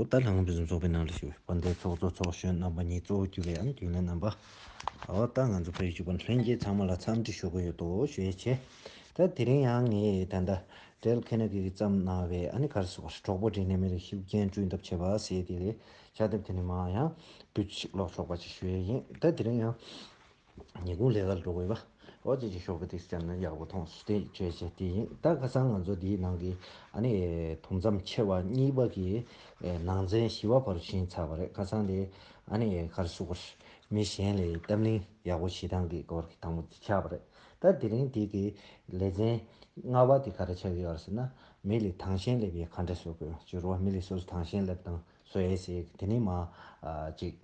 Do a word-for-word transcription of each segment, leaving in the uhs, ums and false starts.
ད་ལྷ་ཁང་ཕུན་སུམ་ཚོགས་པའི་ནང་ལ་བཞུགས་པའི་དཔལ་ལྡན་ཚོགས་གཙོ་ཚོགས་གཞོན་རྣམ་པ་གཉིས་གཙོ་བོ་གྱུར་པའི་ཨ་ནི་རྒྱུན་ལས་རྣམ་པ། འོ་ད་ང་ཚོ་བོད་ཀྱི་བོད་པ་ལྷན་རྒྱས་ཚང་མ་ལ་འཚམས་འདྲི་ཞུ་གི་ཡོད་དོ་ཞུ་ཡས་བྱས། ད་དེ་རིང་ཡང་ངས་ད་ལྟ་འབྲེལ་ཁེ་ན་གི་བརྩམས་གནང་བའི་ཨ་ནི་ག་རེ་ཟེར་དགོས་རེད། གྲོགས་པོ་འབྲི་ནས་མི་ལ་ཤུགས་རྐྱེན་སྤྲོད་ཐབས་བྱེད་པ་ཟེར་དེ་རེད། བྱ་དེབ་དེ་ནི་མ་ཡང་བུ་ཅིག་ཀློག་ཆོག་པ་ཅིག་ཞུ་ཡས་ཡིན། ད་དེ་རིང་ཡང་ཉིན་གུང་ལས་ཀར་འགྲོ་དགོས་པ། འོ་ཅི་ཅི་ཤོག་གི་ཏིག་ཅན་ན་ཡག་པོ་མཐོང་སོང་དེ་བྱས་བྱས་དེ་ཡིན། ད་ཁ་སང་ང་ཚོ་དེའི་ནང་གི་ཨ་ནི་དུམ་མཚམས་ཆེ་བ་གཉིས་པ་གི་ནང་ཚན་བཞི་པ་བར་ཕྱིན་ཚར་བ་རེད། ཁ་སང་དེ་ཨ་ནི་ག་རེ་ཟེར་དགོས་རེད། མི་གཞན་ལ་གཏམ་གླེང་ཡག་པོ་བྱེད་སྟངས་ཀྱི་སྐོར་གྱི་དང་པོ་དེ་ཆགས་པ་རེད། ད་དེ་རིང་དེ་གི་ལེ་ཚན་ལྔ་པ་དེ་ག་རེ་ཆགས་ཀྱི་ཡོད་རེད་ཟེར་ན། མི་ལ་དང་ཞེན་སླེབས་ཡས་ག་འདྲ་བཟོ་དགོས་ཡོད་རེད་བ། མི་ལ་སོ་སོ་དང་ཞེན་སླེབས་སྟངས་བཟོ་ཡས་ཟེར་དེ་ནི་མ་ཅིག་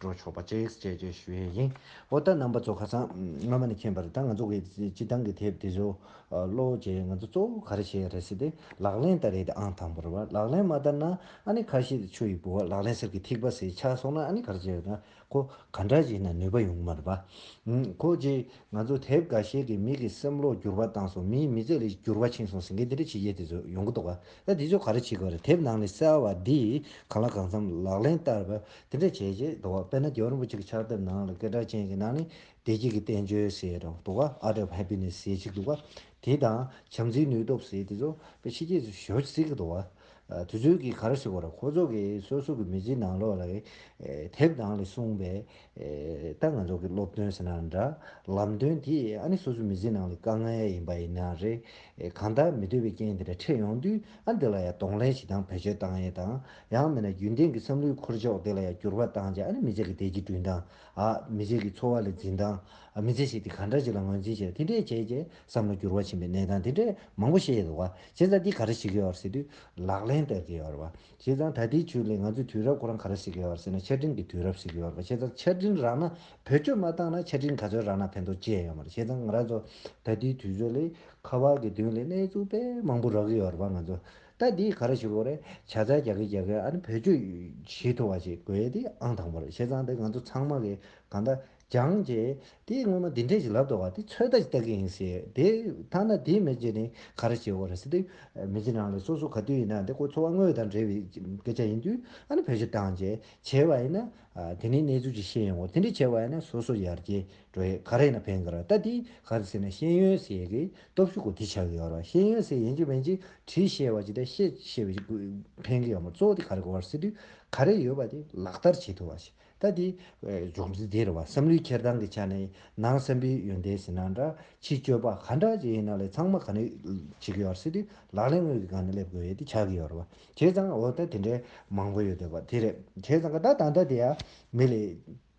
འགྲོ་ཆོག་པ་ཅིག་བྱས་བྱས་ཞུ་ཡས་ཡིན། འོ་ད་རྣམ་པ་ཚོ་ཁ་སང་སྔ་མ་ནས་མཁྱེན་པ་རེད། ད་ང་ཚོ་གི་སྤྱི་བཏང་གི་དེབ་དེ་ཚོ་ཀློག་བྱས་ང་ཚོ་གཙོ་བོ་ག་རེ་བྱས་རེད་ཟེར་ཏེ་ལག་ལེན་བསྟར་ཡས་དེ་ཨང་དང་པོ་རེད་བ། ལག་ལེན་མ་བསྟར་ན་ཨ་ནི་ཁ་ཤས་ཆུ་ཡི་ལྦུ་བ་ལག་ལེན་གསེར་གྱི་ཐིགས་པ་ཟེར་ཆགས་སོང་ན་ཨ་ནི་ག་རེ་བྱས་ཡོད་ན། ཁོ་ག་འདྲ་ཞིག་ན་ནུས་པ་ཡོང་གི་མ་རེད་པ། ཁོ་ཅིག་ང་ཚོ་དེབ་འགའ་ཤས་ཀྱིས་མི་གི་བསམ་བློ་འགྱུར་བ་བཏང་སོང་། མིའི་མི་ཚེ་ལ་འགྱུར་བ་ཕྱིན་སོང་ཟེར་མཁན་དེ་འདྲ་བྱེད་ཡས་དེ་ཚོ་ཡོང་གི་འདུག་ག་ད་དེ་ཚོ་ག་རེ་བྱེད་དགོས་རེད། དེབ་ནང་ནས་གསལ་བ་འདི་གང་ལ་གང་འཚམ་ལག་ལེན་བསྟར་བ་དེ་འདྲ་བྱས་རྗེས་འདུག་ག་དཔེར་ན་རྒྱལ་བ་རིན་པོ་ཆེ་གི་ཕྱག་དེབ་ནང་ལ་སྐད་གྲགས་ཅན་གྱི་ནང་ནས་བདེ་སྐྱིད་ཀྱི་བསྟན་བཅོས་ཟེར་རོ་འདུག་ག Art of Happiness ཟེར་ཅིག་འདུག་ག་དེ་དང་བྱམས་བརྩེའི་ནུས་སྟོབས་ཟེར་དེ་ཚོ་དཔེ་ཕྱི་རྒྱལ་ཚོ་ཞེ་པོ་ཅིག་གཟིགས་ཀྱི་འདུག་ག་དེ་ཚོའི་གི་ག་རེ་ཟེར་དགོས་རེད། ཁོ་ཚོ་གི་སོ་སོ་གི་མི་ཚེའི་ནང་ལོགས་ལ་དེབ་ནང་ལ་གསུངས་པའི་ད་ང་ཚོ་གི་སློབ་སྟོན་ཟེར་ན་འདྲ་ལམ་སྟོན་དེ་ཨ་ནི་སོ་སོའི་མི་ཚེའི་ནང་ལ་དཀའ་ངལ་ཡིན་པ་ཡིན་ན་རེད། གང་ལྟར་མི་འདོད་པའི་རྐྱེན་དེ་འདྲ་འཕྲད་ཡོང་དུས་ཨ་ནི་དེ་ལ་ཡང་གདོང་ལེན་བྱེད་སྟངས་བེད་སྤྱོད་བཏང་ཡས་དང་། ཡང་མིན་ན་རྒྱུན་ལྡན་གྱི་བསམ་བློའི་འཁོར་ཕྱོགས་དེ་ལ་ཡང་འགྱུར་བ་བཏང་བྱས་ཨ་ནི་མི་ཚེ་གི་བདེ་སྐྱིད་བསྐྲུན་སྟངས། ཨ་མི་ཚེ་གི་འཚོ་བ་ལ་འཛིན་སྟངས། ཨ་མི་ཚེ་ཞིག་དེ་ག་འདྲ་ཞིག་ལ་ངོས་འཛིན་བྱས་དེ་འདྲས་བྱས་རྗེས་བསམ་བློ་འགྱུར་བ་ཕྱིན་པའི་གནས་སྟངས་དེ་འདྲས་མང་པོ་བཤད་ཡོད་འདུག་ག་བྱས་ཙང་འདི་ག་རེ་བྱེད་ཀྱི་ཡོད་རེད་ཟེར་དུས་ལག་ལེན་བསྟར་གྱི་ཡོད་རེད་བ། བྱས་ཙང་ད་ལྟའི་ཆོས་ལས་ང་ཚོའི་དུས་རབས་ཁོ་རང་ག་རེ་ཟེར་གྱི་ཡོད་རེད་ཟེར་ན་ཆ་འཕྲིན་གྱི་དུས་རབས་ཟེར་གྱི་ཡོད་རེད་བ། བྱས་ཙང་ཆ་འཕྲིན་རག་ན་བེད་སྤྱོད་མ་བཏང་ན་ཆ་འཕྲིན་ག་ཚོད་རག་ན་ཕན་ཐོགས་ཅི་ཡང་ཡོད་མ་རེད། བྱས་ཙང་ང་རང་ཚོ་ད་ལྟའི་དུས་ཚོད་ལས་ཁ་པར་གྱི་མདུན་ལས་གནས་ཚུལ་དཔེ་མང་པོ་རག་གི་ཡོད་རེད་བ། ང་ཚོ་ད་འདི་ག་རེ་བྱེད་དགོས་རེད། ཆ་ཚང་རྒྱག་གི་རྒྱག་གི་ཨ་ནི་བེད་སྤྱོད་བྱེད་ཐུབ་པ་ཞིག་དགོས་ཡས་དེ་ཨང་དང་པོ་རེད། བྱས་ཙང་དེ་ང་ཚོ་ཚང་མ་གི་གང་ལྟར་སྦྱངས་རྗེས་དེ་སྔོན་མ་འདི་འདྲས་ཞིག་ལབ་འདུག་ག་དེ་ཚོད་ལྟ་ཞིག་ལྟ་གི་ཡིན་ཟེར། དེ་ཐ་ན་དེ་མེད་རྗེས་ནས་ག་རེ་བྱེད་དགོས་རེད་ཟེར་དུས་མི་ཚེ་ནང་ལ་སོ་སོ་ག་དུས་ཡིན་ན་དེ་ཁོ་འཚོ་བ་དངོས་དང་འབྲེལ་བའི་སྐད་ཆ་ཡིན་དུས་ཨ་ནི་བེད་སྤྱོད་བཏང་རྗེས་བྱས་པ་ཡིན་ན་དེ་ནས་གནས་ཚུལ་ཅིག་ཤེས་ཡོང་གི་རེད། དེ་འདྲས་བྱས་པ་ཡིན་ན་སོ་སོ་ཡར་རྒྱས་འགྲོ་ཡས་ག་རེ་ཡིན་ན་ཕན་གི་རེད། ད་དེ་ག་རེ་ཟེར་ན་ཤེས་ཡོན་ཟེར་ཡས་ཀྱི་སྟོབས་ཤུགས་གོ་དེ་ཆགས་ཀྱི་ཡོད་རེད་བ། ཤེས་ཡོན་ཟེར་ཡིན་གཅིག་མིན་གཅིག་བྲིས་ཤེས་པ་ཅིག་དང་བཤད་ཤེས་པ་ཅིག་ཕན་གི་ཡོད་མ་རེད། གཙོ་བོ་དེ་ག་རེ་དགོས་རེད་ཟེར་དུས་ག་རེ་ཡོད་པ་དེ་ལག་བསྟར་བྱེད་ཐུབ་པ་ཞིག་ད་དེ་མཇུག་འབྲས་དེ་རེད་བ། བསམ་བློའི་འཁྱེར་སྟངས་ཀྱི་ཆ་ནས་ནང་བསམ་པའི་ཡོན་ཏན་ཟེར་ན་འདྲ་ཕྱི་སྤྱོད་པ་ག་འདྲ་ཅིག་ཡིན་ན་ལས་ཚང་མ་ག་ནས་བྱེད་ཀྱི་ཡོད་རེད་ཟེར་དུས་ལག་ལེན་དངོས་ཀྱི་སྒང་ནས་སླེབས་དགོས་ཡས་དེ་ཆགས་ཀྱི་ཡོད་རེད་བ། བྱས་ཙང་འོ་ད་དེ་འདྲའི་མང་པོ་ཡོད་བསྡད་པ་དེ་རེད། བྱས་ཙང་ད་ད་ལྟ་དེ་ཡ་མི་ལས་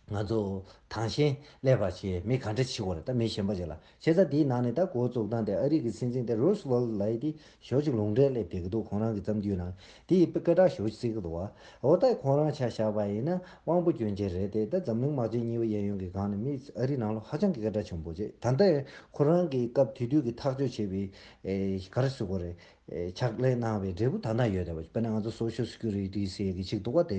ང་ཚོ་དང་ཞེན་སླེབས་པ་བྱས་མི་ག་འདྲ་བྱེད་དགོས་རེད། ད་མི་གཞན་པ་ཅིག་ལ་བྱས་ཙང་དེའི་ནང་ནས་ད་འགོ་བཙུགས་སྟངས་དེ་ཨ་རི་གི་སྲིད་འཛིན་དེ་རུ་སི་ཝེལ་ལབ་ཡས་དེ་ཞེ་པོ་ཅིག་ལུང་འདྲེན་སླེབས་བསྡད་ཀྱི་འདུག་ཁོང་རང་གི་བརྩམས་རྒྱུའི་ནང་དེ་ཡི་དཔེ་སྐད་གྲགས་ཞེ་པོ་ཅིག་བརྩི་གི་འདུག་བ། འོ་ད་ཁོང་རང་ཆ་བཞག་པ་ཡིན་ན་དབང་པོ་སྐྱོན་ཅན་རེད་དེ། ད་འཛམ་གླིང་དམག་ཆེན་གཉིས་པ་གཡས་གཡོན་གྱི་སྒང་ནས་མི་ཨ་རི་ནང་ལོགས་ཧ་ཅང་གི་སྐད་གྲགས་ཆེན་པོ་བྱས། ད་ལྟ་ཁོ་རང་གི་སྐབས་དེ་དུས་ཀྱི་ཐག་གཅོད་བྱས་པའི་ཨེ་ག་རེ་ཟེར་དགོས་རེད། ཨེ་ཕྱག་ལས་གནང་བའི་འབྲས་བུ་ད་ལྟ་ཡོད་བསྡད་པ། དཔེར་ན་ང་ཚོ་Social Security ཟེར་གྱི་ཅིག་འདུག་བ། དེ་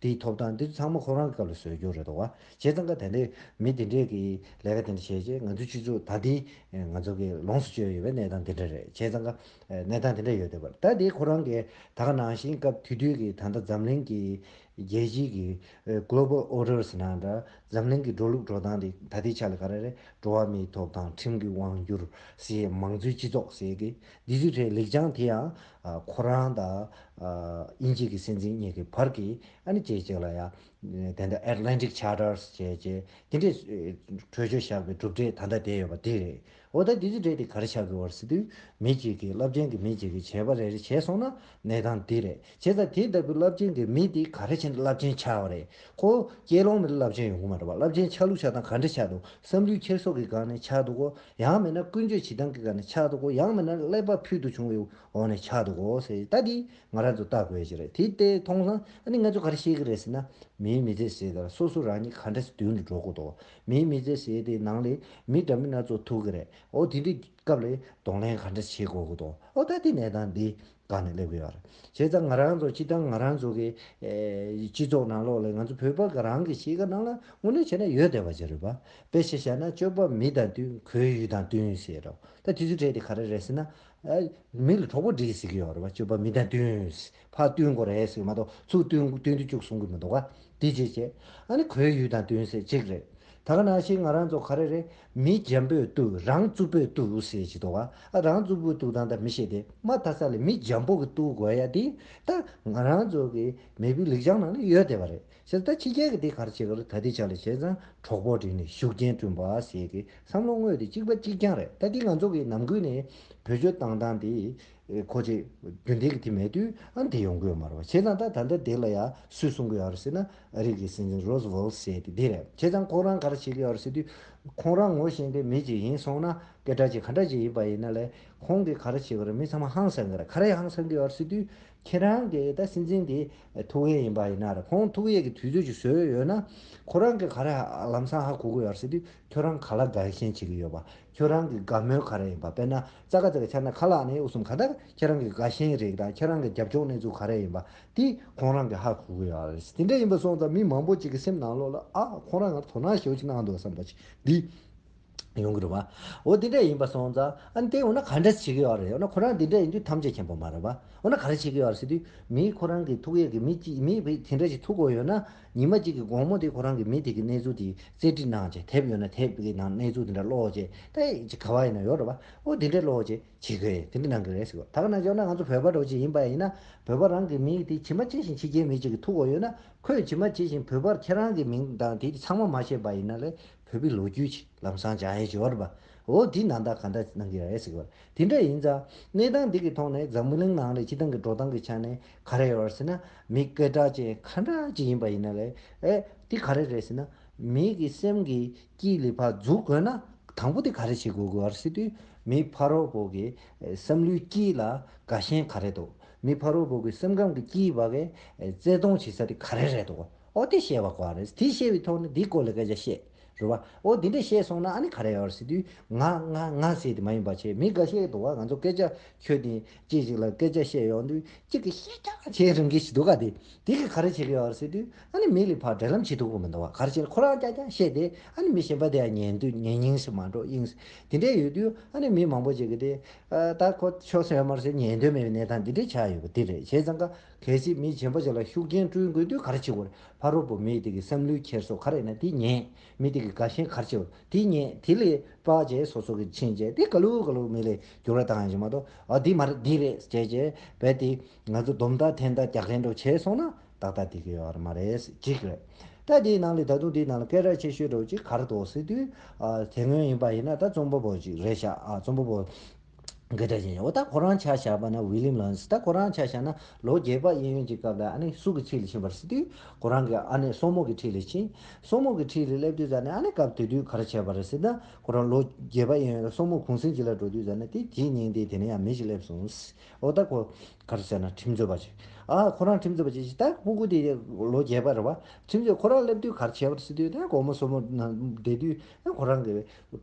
དེའི་ཐོབ་ཐང་དེ་ཚང་མ་ཁོ་རང་གི་སྐབས་ལ་བཟོས་རྒྱུ་རེད་འདུག་བ། བྱས་ཙང་ཀ་དེ་འདྲའི་མི་དེ་འདྲས་ཀྱི་ལས་ཀ་དེ་འདྲ་བྱས་རྗེས་ང་ཚོའི་སྤྱི་ཚོགས་ད་ལྟའི་ང་ཚོ་གི་ལོངས་སུ་སྤྱོད་ཡོད་པའི་གནས་སྟངས་དེ་འདྲ་རེད། བྱས་ཙང་ཀ་གནས་སྟངས་དེ་འདྲ་ཡོད་བསྡད་པ་རེད། ད་དེ་ཁོ་རང་གི་ད་ག་ནང་བཞིན་སྐབས་དེ་དུས་ཀྱི་ད་ལྟ་འཛམ་གླིང་གི་རྒྱལ་སྤྱིའི་གི་Global Order ཟེར་ན་འདྲ། འཛམ་གླིང་གི་འགྲོ་ལུགས་འགྲོ་སྟངས་དེ་ད་ལྟའི་ཆ་ལ་ག་རེ་རེད། འགྲོ་བ་མིའི་ཐོབ་ཐང་། ཁྲིམས་ཀྱི་དབང་སྒྱུར་ཟེར། མང་གཙོའི་སྤྱི་ཚོགས་ཟེར་གི་འདི་ཚོའི་གྲས་ལེགས་བྱང་དེ་ཡང་ཨ་ཁོ་རང་དང་ཨ་དབྱིན་ཇི་གི་སྲིད་འཛིན་གཉིས་ཀྱི་བར་གྱི་ཨ་ནི་བྱས་བྱས་ལ་ཡང་དེ་འདྲ་Atlantic Charters བྱས་བྱས་དེ་འདྲའི་གྲོས་ཆོད་བཞག་པའི་གྲུབ་འབྲས་ད་ལྟ་དེ་ཡོད་པ་དེ་རེད། འོ་ད་འདི་ཚོའི་གྲས་དེ་ག་རེ་ཆགས་ཀྱི་ཡོད་རེད་ཟེར་དུས་མི་གཅིག་གིས་རླབས་ཆེན་གྱི་མི་གཅིག་གིས་བྱས་པ་རེ་རེ་བྱས་སོང་ན་གནས་སྟངས་འདི་རེད། བྱས་ཙང་དེ་ལྟ་བུའི་རླབས་ཆེན་གྱི་མི་དེ་ག་རེ་བྱས་ནས་རླབས་ཆེན་ཆགས་པ་རེད། ཁོ་སྐྱེས་ལོང་མེད་ན་རླབས་ཆེན་ཡོང་གི་མ་རེད་པ། རླབས་ཆེན་ཆགས་ལུགས་ཆགས་སྟངས་ག་འདྲ་ཆགས་འདུག་བསམ་བློའི་འཁྱེར་སོ་གི་སྒང་ནས་ཆགས་འདུག་གོ། ཡང་མིན་ན་ཀུན་སྤྱོད་བྱེད་སྟངས་ཀྱི་སྒང་ནས་ཆགས་འདུག་གོ། ཡང་མིན་ན་ཀླད་པ་ཕུལ་དུ་བྱུང་བའི་འོག་ནས་ཆགས་འདུག་གོ་ཟེར། ད་འདི་ང་རང་ཚོ་བལྟ་དགོས་ཀྱི་རེད། དེ་ལྟས་མཐོང་ཙང་ཨ་ནི་ང་ཚོ་ག་རེ་ཤེས་ཀྱི་རེད་ཟེར་ན། མིའི་མི་ཚེ་ཟེར་དེ་ལ་སོ་སོ་རང་ཉིད་ག་འདྲ་སེ་མདུན་དུ་འགྲོ་དགོས་འདུག་མིའི་མི་ཚེ་ཟེར་དེའི་ནང་ལ་མི་འདྲ་མིན་སྣ་ཚོགས་ཐུག་གི་རེད། འོ་དེ་འདྲའི་སྐབས་ལ་གདོང་ལེན་ག་འདྲ་བྱེད་དགོས་ཀྱི་འདུག་འོ་ད་དེ་གནས་སྟངས་འདི་སྒང་ནས་སླེབས་ཀྱི་ཡོད་རེད། བྱས་ཙང་ང་རང་ཚོ་སྤྱི་བཏང་ང་རང་ཚོ་གི་ཨེ་སྤྱི་ཚོགས་ནང་ལོགས་ལ་ང་ཚོ་བོད་པ་ག་རང་གི་གཤིས་ཀ་ནང་ལ་དངོས་གནས་བྱས་ན་ཡོད་བསྡད་པ་ཅིག་རེད་པ། དཔེ་ཆ་བཞག་ན་སྤྱོད་པ་མི་དང་བསྟུན། གོས་ཡུལ་དང་བསྟུན་ཟེར་རོ། ད་དེ་ཚོའི་གྲས་དེ་ག་རེ་རེད་ཟེར་ན། ཨ། མི་ལ་གྲོགས་པོ་སྒྲིག་ཟེར་གྱི་ཡོད་རེད་བ། སྤྱོད་པ་མི་དང་བསྟུན། ཕར་བསྟུན་དགོས་རེད་ཟེར་གྱི་མ་གཏོགས་ཚུར་བསྟུན་བསྟུན་དུ་བཅུག་གསུང་གི་མི་འདུག་ག། འདི་གཅིག་བྱས། ཨ་ནི་གོས་ཡུལ་དང་བསྟུན་ཟེར་གཅིག་རེད། ད་ག་ནང་བཞིན་ང་རང་ཚོ་ག་རེ་རེད། མི་འཇམ་པོས་གཏུག་རང་རྩུབ་པོས་གཏུག་ཟེར་གྱི་འདུག་ག། ཨ། རང་རྩུབ་པོས་གཏུག་སྟངས་ད་མི་ཤེས་ཏེ་མ་མཐའ་ས་ལ་མི་འཇམ་པོ་གིས་གཏུག་དགོས་ཡ་དེ། ད་ང་རང་ཚོ་གི་མི་བུའི་ལེགས་བྱང་ནང་ལ་ཡོད་བསྡད་པ་རེད། བྱས་ཙང་ད་ཕྱི་རྒྱལ་གྱི་དེ་ག་རེ་བྱེད་ཀྱི་རེད། ད་ལྟའི་ཆ་ལ་བྱས་ཙང་གྲོགས་པོ་བསྒྲིགས་ནས་ཤུགས་རྐྱེན་བསྐྲུན་པ་ཟེར་གྱི་བསམ་བློ་དངོས་དེ་གཅིག་པ་གཅིག་རྐྱང་རེད། ད་དེ་ང་ཚོ་གི་ནམ་རྒྱུན་ནས་བེད་སྤྱོད་བཏང་སྟངས་དེ་ཁོ་ཅིག་རྒྱུན་ལྡན་གྱི་དེ་མེད་དུས་ཨ་འདི་ཡོང་གི་ཡོད་མ་རེད་བ། བྱས་ཙང་ད་ད་ལྟ་དེ་ལ་ཡ་སུས་གསུང་གི་ཡོད་རེད་ཟེར་ན། ཨ་རི་གི་སྲིད་འཛིན་རོ་སི་ཝེལ་ཟེར་དེ་དེ་རེད། བྱས་ཙང་ཁོ་རང་ག་རེ་བྱེད་ཀྱི་ཡོད་རེད་ཟེར་དུས། ཁོང་རང་ངོ་ཤེས་པའི་མི་ཅིག་ཡིན་སོང་ན། སྐད་གྲགས་ཅིག་ག་འདྲ་ཅིག་ཡིན་པ་ཡིན་ན་ལས། ཁོང་གིས་ག་རེ་བྱེད་ཀྱི་རེད། མི་ཚང་མ་ཧང་སང་གི་རེད། ག་རེ་ཧང་སང་གི་ཡོད་རེད་ཟེར་དུས། ཁྱེད་རང་གིས་ད་སྲིད་འཛིན་དེ་ཐུག་ཡས་ཡིན་པ་ཡིན་ན་རེད། ཁོང་ཐུག་ཡས་ཀྱི་དུས་ཚོད་ཅིག་བཟོས་ཡོད་ན། ཁོ་རང་གིས་ག་རེ་ལམ་སང་ཧ་གོ་གི་ཡོད་རེད་ཟེར་དུས། ཁྱོད་རང་ག་ལ་དགའ་ཞེན་བྱེད་ཀྱི་ཡོད་པ། ཁྱོད་རང་གི་དགའ་མོས་ག་རེ་ཡིན་པ། དཔེར་ན་ཙག་ག་ཙག་ག་ཆགས་ན་ཁ་ལག་ནས་འུ་གསུམ་ག་ད་ཁྱེད་རང་གི་དགའ་ཞེན་རིགས་དང་ཁྱེད་རང་གི་རྒྱབ་ལྗོངས་གནས་ཚུལ་ག་རེ་ཡིན་པ་དེ་ཁོང་རང་གིས་ཧ་གོ་གི་ཡོད་རེད། དེ་འདྲ་ཡིན་པ་སོང་ཙང་མི་མང་པོ་ཅིག་གི་སེམས་ནང་ལོགས་ལ། ཨ། ཁོང་རང་ང་དོ་སྣང་ཞེ་པོ་ཅིག་གནང་འདུག་བསམ་པ་ཅིག་འདི་ཡོང་གི་རེད་བ། འོ་དེ་འདྲ་ཡིན་པ་སོང་ཙང་ཨ་ནི་དེ་འོ་ན་ག་འདྲ་བྱེད་ཀྱི་ཡོད་རེད། འོ་ན་ཁོ་རང་དེ་འདྲ་ཡིན་དུས་ཐམས་ཅད་མཁྱེན་པ་མ་རེད་བ། འོ་ན་ག་རེ་བྱེད་ཀྱི་ཡོད་རེད་ཟེར་དུས། མི་ཁོ་རང་གི་ཐུག་ཡས་ཀྱི་མི་གཅིག་མི་དེ་འདྲ་ཞིག་ཐུག་དགོས་ཡོད་ན། ཉི་མ་གཅིག་གི་དགོང་མོ་དེ་ཁོ་རང་གི་མི་དེ་གི་གནས་ཚུལ་དེ་རྩིས་འབྲི་གནང་བྱས། དེབ་ཡོད་ན་དེབ་ཀྱི་ནང་གནས་ཚུལ་དེ་འདྲ་ཀློག་བྱས། ད་ཅིག་ག་བ་ཡིན་ན་ཡོད་རེད་བ། འོ་དེ་འདྲ་ཀློག་བྱས་བྱེད་དགོས། དེ་འདྲ་གནང་གི་རེད་ཟེར་གོ། ད་ག་ནང་བཞིན་ང་ཚོ་བོད་པ་འདྲ་བོ་ཅིག་ཡིན་པ་ཡིན་ན། བོད་པ་རང་གི་མི་དེ་ཇི་མ་ཇི་བཞིན་ཕྱི་རྒྱལ་མི་གཅིག་གིས་ཐུག་དགོས་ཡོད་ན། ཁོས་ཇི་མ་ཇི་བཞིན་བོད་པར་ཁྱེད་རང་གི་མིང་དང་དེ་ཚང་མ་མ་ཤེས་པ་ཡིན་ན་ལས། བོད་པའི་ལོ་རྒྱུས་ཅིག་ལམ་སང་སྦྱང་ཡས་ཅིག་ཡོད་རེད་པ། འོ་དེ་ནང་ལྟར་ག་འདྲ་གནང་གི་རེད་ཟེར་གི་རེད། དེ་འདྲ་ཡིན་ཙང་གནས་སྟངས་འདི་གི་ཐོག་ནས་འཛམ་བུ་གླིང་ནང་ལ་སྤྱི་བཏང་གི་འགྲོ་སྟངས་ཀྱི་ཆ་ནས་ག་རེ་ཡོད་རེད་ཟེར་ན། མི་སྐད་གྲགས་ཅན་ག་འདྲ་ཅིག་ཡིན་པ་ཡིན་ན་ལས། ཨེ། དེ་ག་རེ་རེད་ཟེར་ན། མི་གི་སེམས་ཀྱི་དཀྱིལ་ལ་ཕར་འཛུལ་དགོས་ན། དང་པོ་དེ་ག་རེ་བྱེད་དགོས་ཀྱི་ཡོད་རེད་ཟེར་དུས། མི་ཕ་རོལ་པོ་གི་བསམ་བློའི་དཀྱིལ་ལ་དགའ་ཞེན་ག་རེ་འདུག་མི་ཕ་རོལ་པོ་གི་སེམས་ཁམས་ཀྱི་དཀྱིལ་བ་གི་བརྩེ་དུང་བྱེད་ས་དེ་ག་རེ་རེད་འདུག་འོ་དེ་ཤེས་པ་དགོས་རེད། དེ་ཤེས་པའི་ཐོག་ནས་འདིའི་སྐོར་ལ་སྐད་ཆ་བཤད། རེད་བ། འོ་དེ་འདྲ་བཤད་སོང་ན་ཨ་ནི་ག་རེ་ཡོད་རེད་ཟེར་དུས། ང་ང་ང་ཟེར་དེ་མ་ཡིན་པ་བྱས། མི་འགའ་ཤས་འདུག་བ། ང་ཚོ་སྐད་ཆ་ཁྱོད་དེ་ཅིག་ཅིག་ལ་སྐད་ཆ་བཤད་ཡོང་དུས་གཅིག་གིས་བཤད་ཀྱང་བྱེད་རང་གི་ཞིག་འདུག་ག། དེ་དེ་གིས་ག་རེ་བྱེད་ཀྱི་ཡོད་རེད་ཟེར་དུས། ཨ་ནི་མི་ལ་ཕར་འབྲེལ་ལམ་བྱེད་ཐུབ་ཀྱི་མི་འདུག་བ། ག་རེ་བྱས་ན་ཁོ་རང་ཀྱང་ཀྱང་བཤད་དེ། ཨ་ནི་མི་གཞན་པ་དེ་ཡང་ཉན་དུས་ཉན་སྙིང་ཞིག་མ་འགྲོ་དབྱིངས། དེ་འདྲ་ཡོད་དུས་ཨ་ནི་མི་མང་པོ་ཅིག་གིས་དེ། ཨ། ད་ཁོ་ཆོག་ས་ཡོད་མ་རེད་ཟེར་ཉན་འདོད་མེད་པའི་གནས་སྟངས་འདི་འདྲ་ཆགས་ཡོད་པ་འདི་རེད། བྱས་ཙང་ཀ་གལ་སྲིད་མི་གཞན་པ་ཅིག་ལ་ཤུགས་རྐྱེན་བསྐྲུན་དགོས་དུས་ག་རེ་བྱེད་དགོས་རེད། ཕ་རོལ་པོ་མི་དེ་གི་བསམ་བློའི་འཁྱེར་སོ་ག་རེ་ཡིན་ན་དེ་ཉན། མི་དེ་གི་དགའ་ཞེན་ག་རེ་བྱེད་དགོས་དེ་ཉན། དེ་ལས་དཔག་བྱས་སོ་སོ་གི་ཕྱིན་བྱས་དེ་ག་ལུག་ག་ལུག་མི་ལ་འགྱུར་བ་བཏང་ཡ་ཞིག་མ་གཏོགས། ཨ། འདི་མ་རེད་འདི་རེད་བྱས་བྱས་རྦད་དེ་ང་ཚོ་སྡོམ་མདའ་འཐེན་མདའ་རྒྱག་མཁན་འདྲ་བྱས་སོང་ན་ཏག་ཏག་འགྲིག་གི་ཡོད་མ་རེད། འགྲིག་གི་རེད། ད་དེའི་ནང་ལས་ད་དུང་དེའི་ནང་ལ་སྐད་གྲགས་ཆེ་ཤོས་འདྲ་བོ་ཅིག་ག་རེ་འདུག་ཟེར་དུས། ཨ། དེ་སྔོན་ཡིན་པ་ཡིན་ན་ད་རྩོམ་པ་པོ་ཅིག་རེད་ཤག་ཨ། རྩོམ་པ་པོ་སྐད་གྲགས་ཅན། འོ་ད་ཁོ་རང་ཆ་བཞག་པ་ན་ཝི་ལིམ་ལོན་སི། ད་ཁོ་རང་ཆ་བཞག་ན་ལོ་བརྒྱད་པ་གཡས་གཡོན་གྱི་སྐབས་ལ་ཨ་ནི་སུ་གི་འཁྲིས་ལ་ཕྱིན་པ་རེད་ཟེར་དུས། ཁོ་རང་གི་ཨ་ནེ་སྲུ་མོ་གི་འཁྲིས་ལ་ཕྱིན། སྲུ་མོ་གི་འཁྲིས་ལ་སླེབས་དུས་ཙ་ནས་ཨ་ནི་སྐབས་དེ་དུས་ག་རེ་བྱས་པ་རེད་ཟེར་ན། ཁོ་རང་ལོ་བརྒྱད་པ་གཡས་གཡོན་ལ་སྲུ་མོ་གུང་སེང་ཅིག་ལ་འགྲོ་དུས་ཙ་ནས་དེ་དེའི་ཉིན་དེ་དེ་ནས་ཡང་མི་ཞིག་སླེབས་སོང་། འོ་ད་ཁོ་ག་རེ་ཟེར་ན་ཁྲིམས་རྩོད་པ་ཅིག་ཨ། ཁོ་རང་ཁྲིམས་རྩོད་པ་ཅིག་ཅིག་ད་སྤུ་གུ་དེ་ལོ་བརྒྱད་པ་རེད་བ། ཁྲིམས་རྩོད་ཁོ་རང་སླེབས་དུས་ག་རེ་བྱས་པ་རེད་ཟེར་དུས། ད་དགོང་མོ་སྲུ་མོ་ནང་བསྡད་དུས་ཁོ་རང་གི་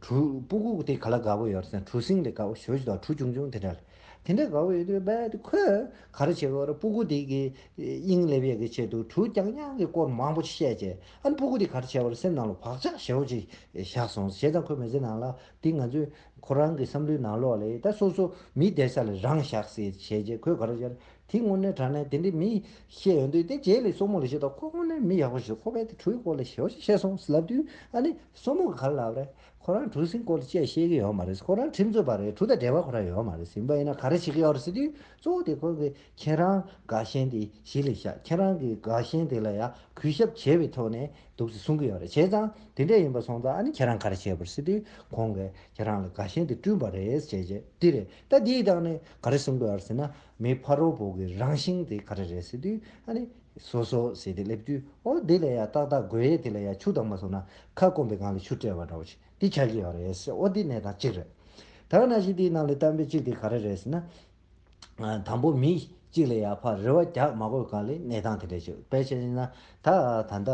གྲུ། སྤུ་གུ་དེ་ག་ལ་དགའ་པོ་ཡོད་རེད་ཟེར་ན་གྲུ་གཟིངས་ལ་དགའ་པོ་ཞེ་པོ་ཅིག་འདུག་གྲུ་ཆུང་ཆུང་དེ་འདྲ་ལ། དེ་འདྲ་དགའ་པོ་ཡོད་དུས་རྦད་དེ་ཁོས་ག་རེ་བྱས་པ་རེད། སྤུ་གུ་དེ་གི་དབྱིངས་སླེབས་ཡས་ཀྱི་ཆེད་དུ་གྲུ་རྐྱང་རྐྱང་གི་སྐོར་མང་པོ་ཅིག་བཤད་བྱས། ཨ་ནི་སྤུ་གུ་དེ་ག་རེ་བྱས་པ་རེད། སེམས་ནང་ལ་བག་ཆགས་ཞེ་པོ་ཅིག་བཞག་སོང་། བྱས་ཙང་ཁོའི་མི་ཚེ་ནང་ལ་དེ་ང་ཚོས་ཁོ་རང་གི་བསམ་བློའི་ནང་ལོགས་ལ་ད་སོ་སོ་མི་བསྡད་ས་ལ་རང་བཞག་ཟེར་བྱས་རྗེས་ཁོས་ག་རེ་བྱས། དེ་དངོས་གནས་དྲང་གནས་དེ་འདྲའི་མི་བཤད་ཡོང་དུས་དེ་རྗེས་ལ་སྲུ་མོ་ལ་བཤད་དུས་ཁོ་དངོས་གནས་མི་ཡག་པོ་ཞིག་ཁོ་རྦད་དེ་གྲུའི་སྐོར་ལ་ཞེ་པོ་ཅིག་བཤད་སོང་ལབ་དུས། ཨ་ནི་སྲུ་མོ་གིས་ག་རེ་ལབ་རེད། ཁོ་རང་གྲུ་གཟིངས་སྐོར་ལ་ཅི་ཡང་ཤེས་ཀྱི་ཡོད་མ་རེད། ཁོ་རང་ཁྲིམས་རྩོད་པ་རེད། གྲུ་དང་འབྲེལ་བ་ཁོ་རང་ཡོད་མ་རེད། ཡིན་པ་ཡིན་ན་ག་རེ་བྱེད་ཀྱི་ཡོད་རེད་ཟེར་དུས། གཙོ་བོ་དེ་ཁོ་གིས་ཁྱེད་རང་དགའ་ཞེན་དེ་གཞི་ལ་བཞག་ཁྱེད་རང་གི་དགའ་ཞེན་དེ་ལ་ཡང་གུས་ཞབས་བྱས་པའི་ཐོག་ནས་འདུག་སེ་གསུང་གི་ཡོད་རེད། བྱས་ཙང་དེ་འདྲ་ཡིན་པ་སོང་ཙང་ཨ་ནི་ཁྱེད་རང་ག་རེ་བྱས་པ་རེད་ཟེར་དུས། ཁོང་གིས་ཁྱེད་རང་ལ་དགའ་ཞེན་དེ་བསྐྲུན་པ་རེད་ཟེར་བྱས་འདི་རེད། ད་འདིའི་སྟེང་ནས་ག་རེ་གསུང་གི་ཡོད་རེད་ཟེར་ན། མི་ཕ་རོལ་པོ་གི་རང་བཞིན་དེ་ག་རེ་རེད་ཟེར་དུས། ཨ་ནི་སོ་སོ་ཟེར་དེ་སླེབས་དུས། ཨོ་དེ་ལ་ཡང་ཏག་ཏག་དགོས་ཡས་དེ་ལ་ཡང་ཆུ་བཏང་མ་སོང་ན་ཁ་སྐོམ་པའི་སྒང་ལ་ཆུ་སྤྲད་པ་འདྲ་བོ་ཞིག་དེ་ཆགས་ཀྱི་ཡོད་རེད་ཟེར། ཨོ་དེ་གནས་སྟངས་གཅིག་རེད། ད་ག་ནང་བཞིན་དེའི་ནང་ལ་གཏམ་དཔེ་གཅིག་དེ་ག་རེ་རེད་ཟེར་ན། ཨ། དང་པོ་མི་གཅིག་ལ་ཡང་ཕར་རེ་བ་རྒྱག་མ་དགོས་སྒང་ལ་གནས་སྟངས་དེ་འདྲ་ཞིག་དཔེ་བྱས་ན། ད་ད་ལྟ་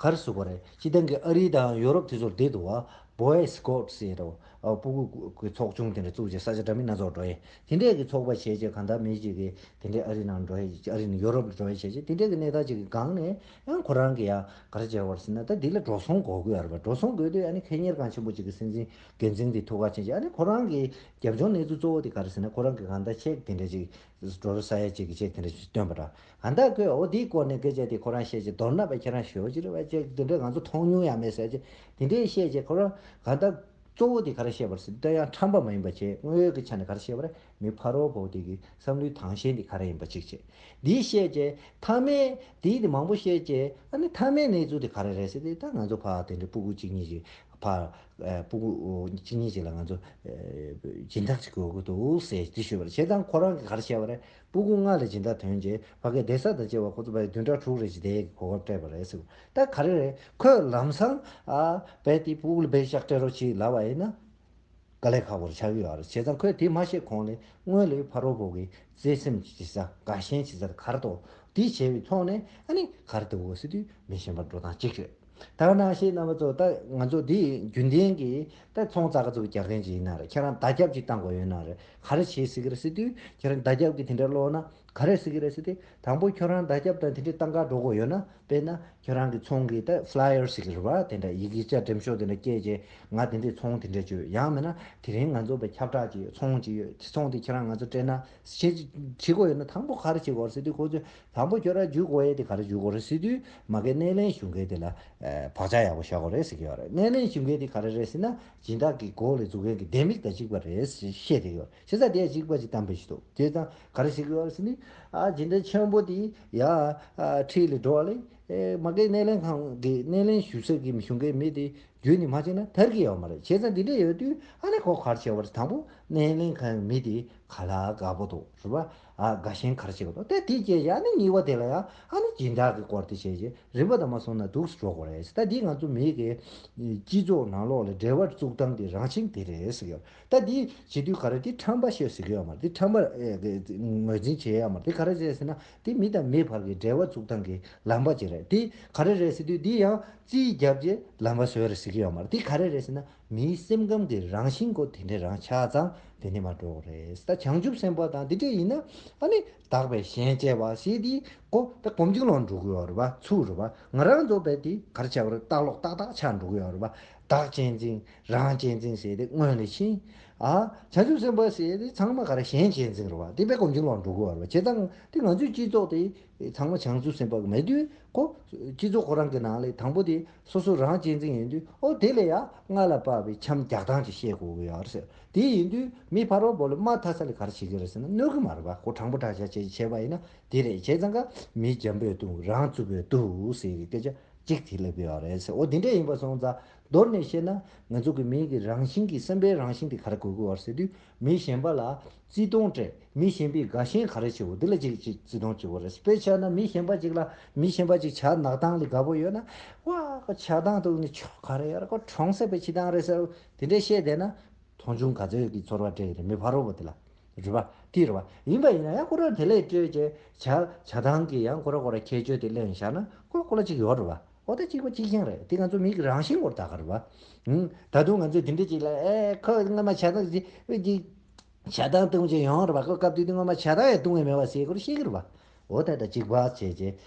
ག་རེ་ཟེར་དགོས་རེད། སྤྱིར་བཏང་གི་ཨ་རི་དང་ཡོ་རོབ་དེ་ཚོར་བསྡད་འདུག་བ། Boy Scout ཟེར་རོ། ཨ་སྤུ་གུ་གི་ཚོགས་ཆུང་དེ་འདྲ་བཙུགས་བྱས་ས་ཆ་འདྲ་མིན་སྣ་ཚོགས་འགྲོ་ཡས་དེ་འདྲས་ཀྱི་ཚོགས་པ་བྱས་བྱས་གང་ལྟར་མི་གཅིག་གིས་དེ་འདྲས་ཨ་རི་ནང་འགྲོ་ཡས་ཨ་རི་ནས་ཡོ་རོབ་ལ་འགྲོ་ཡས་བྱས་བྱས་དེ་འདྲས་ཀྱི་གནས་སྟངས་ཅིག་གི་སྒང་ནས་ཡང་ཁོ་རང་གི་ཡང་ག་རེ་བྱས་པ་རེད་ཟེར་ན། ད་འདི་ལ་འགྲོ་སོང་དགོས་ཀྱི་ཡོད་རེད་པ། འགྲོ་སོང་དགོས་དུས་ཨ་ནི་ཁེ་གཉེར་ཁང་ཆེན་པོ་ཅིག་གི་སྲིད་འཛིན་འགན་འཛིན་དེ་ཐུག་ག་ཕྱིན་བྱས་ཨ་ནི་ཁོ་རང་གི་རྒྱབ་ལྗོངས་གནས་ཚུལ་གཙོ་བོ་དེ་ག་རེ་ཟེར་ན། ཁོ་རང་གི་གང་ལྟར་ཆེག་དེ་འདྲས་ཅིག་འགྲོ་རོགས་ས་ཡ་གཅིག་གི་ཆེག་དེ་འདྲས་ཅིག་བཏོན་པ་འདྲ། གང་ལྟར་ཁོས་འོ་དེའི་སྐོར་ནས་སྐད་ཆ་དེ་ཁོ་རང་བཤད་བྱས། མདོར་ན་བས་ཁྱེད་རང་ཞོལ་གྱི་རེད་པ། ཅེས་དེ་འདྲས་ང་ཚོ་མཐོང་མྱོང་ཡང་མེད་ཟེར་བྱས་དེ་འདྲས་བཤད་བྱས་ཁོ་རང་གང་ལྟར་གཙོ་བོ་དེ་ག་རེ་བཤད་པ་རེད་ཟེར་དུས་ད་ཡང་ཁྲམ་པ་མ་ཡིན་པ་བྱས་དངུལ་གྱི་ཆ་ནས་ག་རེ་བཤད་པ་རེད། མི་ཕ་རོལ་པོ་དེ་གི་བསམ་བློའི་དྭངས་ཤེལ་དེ་ག་རེ་ཡིན་པ་གཅིག་བྱས་འདི་བཤད་བྱས་མཐའ་མའི་དེའི་དེ་མང་པོ་བཤད་བྱས་ཨ་ནི་མཐའ་མའི་གནས་ཚུལ་དེ་ག་རེ་རེད་ཟེར་དུས་ད་ང་ཚོ་ཕ་དེ་འདྲས་སྤུ་གུ་གཅིག་གཉིས་ཀྱི་ཕ་ཨ་སྤུ་གུ་གཅིག་གཉིས་ཅིག་ལ་ང་ཚོ་ཨ་སྦྱིན་བདག་ཅིག་དགོས་ཀྱི་འདུག་ཟེར་འདི་ཞུས་པ་རེད། བྱས་ཙང་ཁོ་རང་གིས་ག་རེ་བཤད་པ་རེད། སྤུ་གུ་ལྔ་ལ་སྦྱིན་བདག་ཐོན་རྗེས་ཕ་གིར་བསྡད་ས་དང་བཅས་པ་ཁོ་ཚོ་བར་བདུན་ཕྲག་དྲུག་རེ་ཞིག་བསྡད་ཡས་ཀྱི་གོ་སྐབས་སྤྲད་པ་རེད་ཟེར། ད་ག་རེ་རེད། ཁོས་ལམ་སང་ཨ་བས་དེ་སྤུ་གུ་ལ་བས་ཤག་སྤྲད་རོགས་བྱེད་ལབ་པ་ཡིན་ན་དཀའ་ལས་ཁག་པོ་རེ་ཆགས་ཀྱི་ཡོད་རེད། བྱས་ཙང་ཁོས་དེ་མ་བཤད་གོང་ལ་སྔོན་ལ་ཕ་རོལ་པོ་གི་བརྩེ་སེམས་བྱེད་ས་དགའ་ཞེན་བྱེད་ས་ག་རེ་འདུག་དེ་བྱས་པའི་ཐོག་ནས་ཨ་ནི་ག་རེ་འདུག་གོ་ཟེར་དུས་མི་གཞན་པར་འགྲོ་སྟངས་གཅིག་རེད། ད་ག་ནང་བཞིན་རྣམ་པ་ཚོ་ད་ང་ཚོ་འདི་རྒྱུན་ལྡན་གྱི་ད་ཚོང་ཙག་ག་ཙུག་རྒྱག་མཁན་ཅིག་ཡིན་ན་རེད། ཁྱེད་རང་བརྡ་ཁྱབ་ཅིག་བཏང་དགོས་ཡོད་ན་རེད། ག་རེ་བྱེད་སྲིད་ཀྱི་རེད་ཟེར་དུས་ཁྱེད་རང་བརྡ་ཁྱབ་ཀྱི་དེ་འདྲ་ཀློག་ན་ག་རེ་ཟེར་གྱི་རེད་ཟེར་དུས་དང་པོ་ཁྱོད་རང་བརྡ་ཁྱབ་དང་དེ་འདྲ་བཏང་ག་འགྲོ་དགོས་ཡོད་ན་དཔེར་ན་ཁྱོད་རང་གི་ཚོང་གི་ད་ཕ་ལ་ཡར་ཟེར་གྱི་རེད་པ། དེ་འདྲ་ཡི་གེ་ཆ་འགྲེམས་ཤོག་དེ་འདྲ་སྐྱེལ་རྗེས་ང་དེ་འདྲའི་ཚོང་དེ་འདྲ་བྱོས། ཡང་མིན་ན་དེ་རིང་ང་ཚོ་བའི་ཁྱབ་བསྒྲགས་ཅིག་ཡོད། ཚོང་ཅིག་ཡོད། དེ་ཚོང་དེ་ཁྱེད་རང་ང་ཚོ་སྤྲད་ན་བྱེད་བྱེད་དགོས་ཡོད་ན་དང་པོ་ག་རེ་བྱེད་དགོས་རེད་ཟེར་དུས་ཁོ་ཚོས་དང་པོ་ཁྱོད་རང་བརྒྱུད་དགོས་ཡས་དེ་ག་རེ་བརྒྱུད་དགོས་རེད་ཟེར་དུས་མ་གི་སྣེ་ལེན་ཞུ་མཁན་དེ་ལ་བག་ཆགས་ཡག་པོ་བཞག་དགོས་རེད་ཟེར་གྱི་ཡོད་རེད། སྣེ་ལེན་ཞུ་མཁན་དེ་ག་རེ་རེད་ཟེར་ན་སྦྱིན་བདག་གི་སྒོ་ལ་འཛུལ་མཁན་གྱི་ལྡེ་མིག་དང་གཅིག་པ་རེད་ཟེར་བཤད་བསྡད་ཡོད་རེད། བྱས་ཙང་དེ་གཅིག་པ་ཅིག་བཏང་པའི་ཞིག་འདུག་དེ་ཙང་ག་རེ་ཟེར་གྱི་ཡོད་རེད་ཟེར་ནི་ཨ་སྦྱིན་བདག་ཆེན་པོ་དེ་ཡ་ཨ་འཁྲིས་ལ་འགྲོ་བ་ལས་ཨེ་མ་གི་སྣེ་ལེན་ཁང་གི་སྣེ་ལེན་ཞུ་ས་གི་ཞུ་མཁན་མི་དེ་རྒྱུན་ནས་མ་བྱས་ན་ཐར་གི་ཡོད་མ་རེད། བྱས་ཙང་འདི་འདྲ་ཡོད་དུས་ཨ་ནི་ཁོ་ག་རེ་བྱས་པ་རེད། དང་པོ་སྣེ་ལེན་ཁང་མི་དེ་ག་ལ་དགའ་པོ་འདུག་རེད་པ། ཨ་དགའ་ཞེན་ག་རེ་བྱེད་དགོས་འདུག་དེ་དེ་སྐྱེས་ཡ་ཨ་ནི་གཉིས་པ་དེ་ལ་ཡ་ཨ་ནི་སྦྱིན་བདག་གི་སྐོར་དེ་བྱས་རྗེས་རིམ་པ་དང་མ་སོང་ན་འདུག་སེ་འགྲོ་དགོས་རེད། ད་འདི་ང་ཚོ་མི་གི་སྤྱི་ཚོགས་ནང་ལོགས་ལ་འབྲེལ་བ་བཙུགས་སྟངས་དེ་རང་བཞིན་དེ་རེད་ཟེར་གི་ཡོད། ད་འདི་བྱེད་དུས་ག་རེ་དེ་ཁྲམ་པ་ཤོད་ཟེར་གི་ཡོད་མ་རེད། དེ་ཁྲམ་པ་ཨེ་ངོས་འཛིན་བྱེད་ཡ་མ་རེད། དེ་ག་རེ་རེད་ཟེར་ན་དེ་མི་དང་མི་བར་གྱི་འབྲེལ་བ་བཙུགས་སྟངས་ཀྱི་ལམ་པ་ཅིག་རེད། དེ་ག་རེ་རེད་ཟེར་དུས་འདི་ཡང་རྩིས་བརྒྱབ་རྗེས་ལམ་པ་བཟོས་རེད་ཟེར་གྱི་ཡོད་མ་རེད། དེ་ག་རེ་རེད་ཟེར་ན་མིའི་སེམས་ཁམས་ཀྱི་རང་བཞིན་ཀོ་དེ་འདྲས་རང་ཆགས་ཙང་དེ་ནས་མར་འགྲོ་གི་རེད། ད་བྱང་ཆུབ་སེམས་དཔའ་དང་དེ་འདྲས་ཡིན་ན་ཨ་ནི་བདག་པས་གཞན་གཅེས་པ་ཞེས་དེ་ཀོ་ད་སྒོམ་རྒྱུ་ལོག་འགྲོ་གི་ཡོད་རེད་པ། ཚུགས་རེད་པ། ང་རང་ཚོ་བས་དེ་ག་རེ་བྱ་བ་རེད། ལྟ་ལོག་ཏག་ཏག་ཆགས་འགྲོ་གི་ཡོད་རེད་པ། བདག་གཅེས་འཛིན་རང་གཅེས་འཛིན་ཟེར་དེ་སྔོན་ལ་ཕྱིན། ཨ་བྱང་ཆུབ་སེམས་དཔའ་ཟེར་དེ་ཚང་མ་ག་རེ་གཞན་གཅེས་འཛིན་རེད་པ། དེ་བས་སྒོམ་རྒྱུ་ལོག་འགྲོ་གི་ཡོད་རེད་པ། བྱས་ཙང་དེ་ང་ཚོའི་སྤྱི་ཚོགས་དེ་ཚང་མ་བྱང་ཆུབ་སེམས་དཔའ་གི་མེད་དུས་ཁོ་སྤྱི་ཚོགས་ཁོ་རང་གི་ནང་ལ་དང་པོ་དེ་སོ་སོ་རང་གཅེས་འཛིན་ཡིན་དུས་ཨོ་དེ་ལས་ཡ་སྔ་ལ་བབས་པའི་འཆམ་རྒྱག་སྟངས་ཅིག་བཤད་དགོས་ཀྱི་ཡོད་རེད་ཟེར། དེ་ཡིན་དུས་མི་ཕ་རོལ་པོ་ལ་དམའ་ཐག་ས་ལ་ག་རེ་བྱེད་ཀྱི་རེད་ཟེར་ན་གནོད་ཀྱི་མ་རེད་པ། ཁོ་དྲང་པོ་དྲང་བཞག་བྱས་བྱས་པ་ཡིན་ན་དེ་རེད། བྱས་ཙང་ཀ་མི་འཇམ་པོས་གཏུག་རང་རྩུབ་པོས་གཏུག་ཟེར་གི་སྐད་ཆ་གཅིག་དེ་སླེབས་ཀྱི་ཡོད་རེད་ཟེར། ཨོ་དེ་འདྲ་ཡིན་པ་སོང་ཙང་མདོར་ནས་བཤད་ན་ང་ཚོ་གི་མི་གི་རང་བཞིན་གྱི་སེམས་པའི་རང་བཞིན་དེ་ག་རེ་དགོས་ཀྱི་ཡོད་རེད་ཟེར་དུས་མི་གཞན་པ་ལ་བརྩི་མཐོང་སྤྲད། མི་གཞན་པས་དགའ་ཞེན་ག་རེ་བྱེད་འོ་དེ་ལ་ཅིག་ཅིག་བརྩི་མཐོང་བྱེད་དགོས་རེད། དཔེ་ཆ་ན་མི་གཞན་པ་ཅིག་ལ་མི་གཞན་པ་ཅིག་ཇ་ནག་ཐང་ལ་དགའ་པོ་ཡོད་ན་ཝ་ཁོ་ཇ་ཐང་འདུག་ནི་ཆོག་ག་རེ་ཡོད་རེད། ཁོ་གྲོང་གསེབ་པའི་ཕྱི་ཐང་རེད་ཟེར་དེ་འདྲས་བཤད་བསྡད་ན་མཐོང་ཆུང་ག་ཚོད་ཀྱི་ཚོར་བ་སྤྲད་ཀྱི་རེད་མི་ཕ་རོལ་པོ་དེ་ལ། རེད་པ། དེ་རེད་པ། ཡིན་པ་ཡིན་ན་ཡང་ཁོ་རང་དེ་ལས་སྤྲོས་བྱས་ཇ་ཇ་ཐང་གི་ཡང་ཁོ་རང་ཁོ་རང་ཁྱད་ཆོས་དེ་ལེན་བཞག་ན་ཁོ་ཁོ་ལ་ཅིག་ཡོད་རེད་པ། ཨོ་ད་གཅིག་པ་གཅིག་རྐྱང་རེད། དེ་ང་ཚོ་མི་གི་རང་བཞིན་སྐོར་ད་ག་རེད་པ། ཧུམ། ད་དུང་ང་ཚོས་དེ་འདྲ་ཅིག་ལ་ཨེ་ཁོ་སྔ་མ་ཇ་ཐང་ཅིག་ཅིག་ཇ་ཐང་བཏུང་བྱས་ཡོང་རེད་པ། ཁོ་སྐབས་དུས་དུས་སྔ་མ་ཇ་ཐང་ཡང་བཏུང་བས་མེད་པ་ཟེར་ཁོ་རང་བཤད་ཀྱི་རེད་པ། འོ་ད་ད་གཅིག་པ་བྱས་བྱས་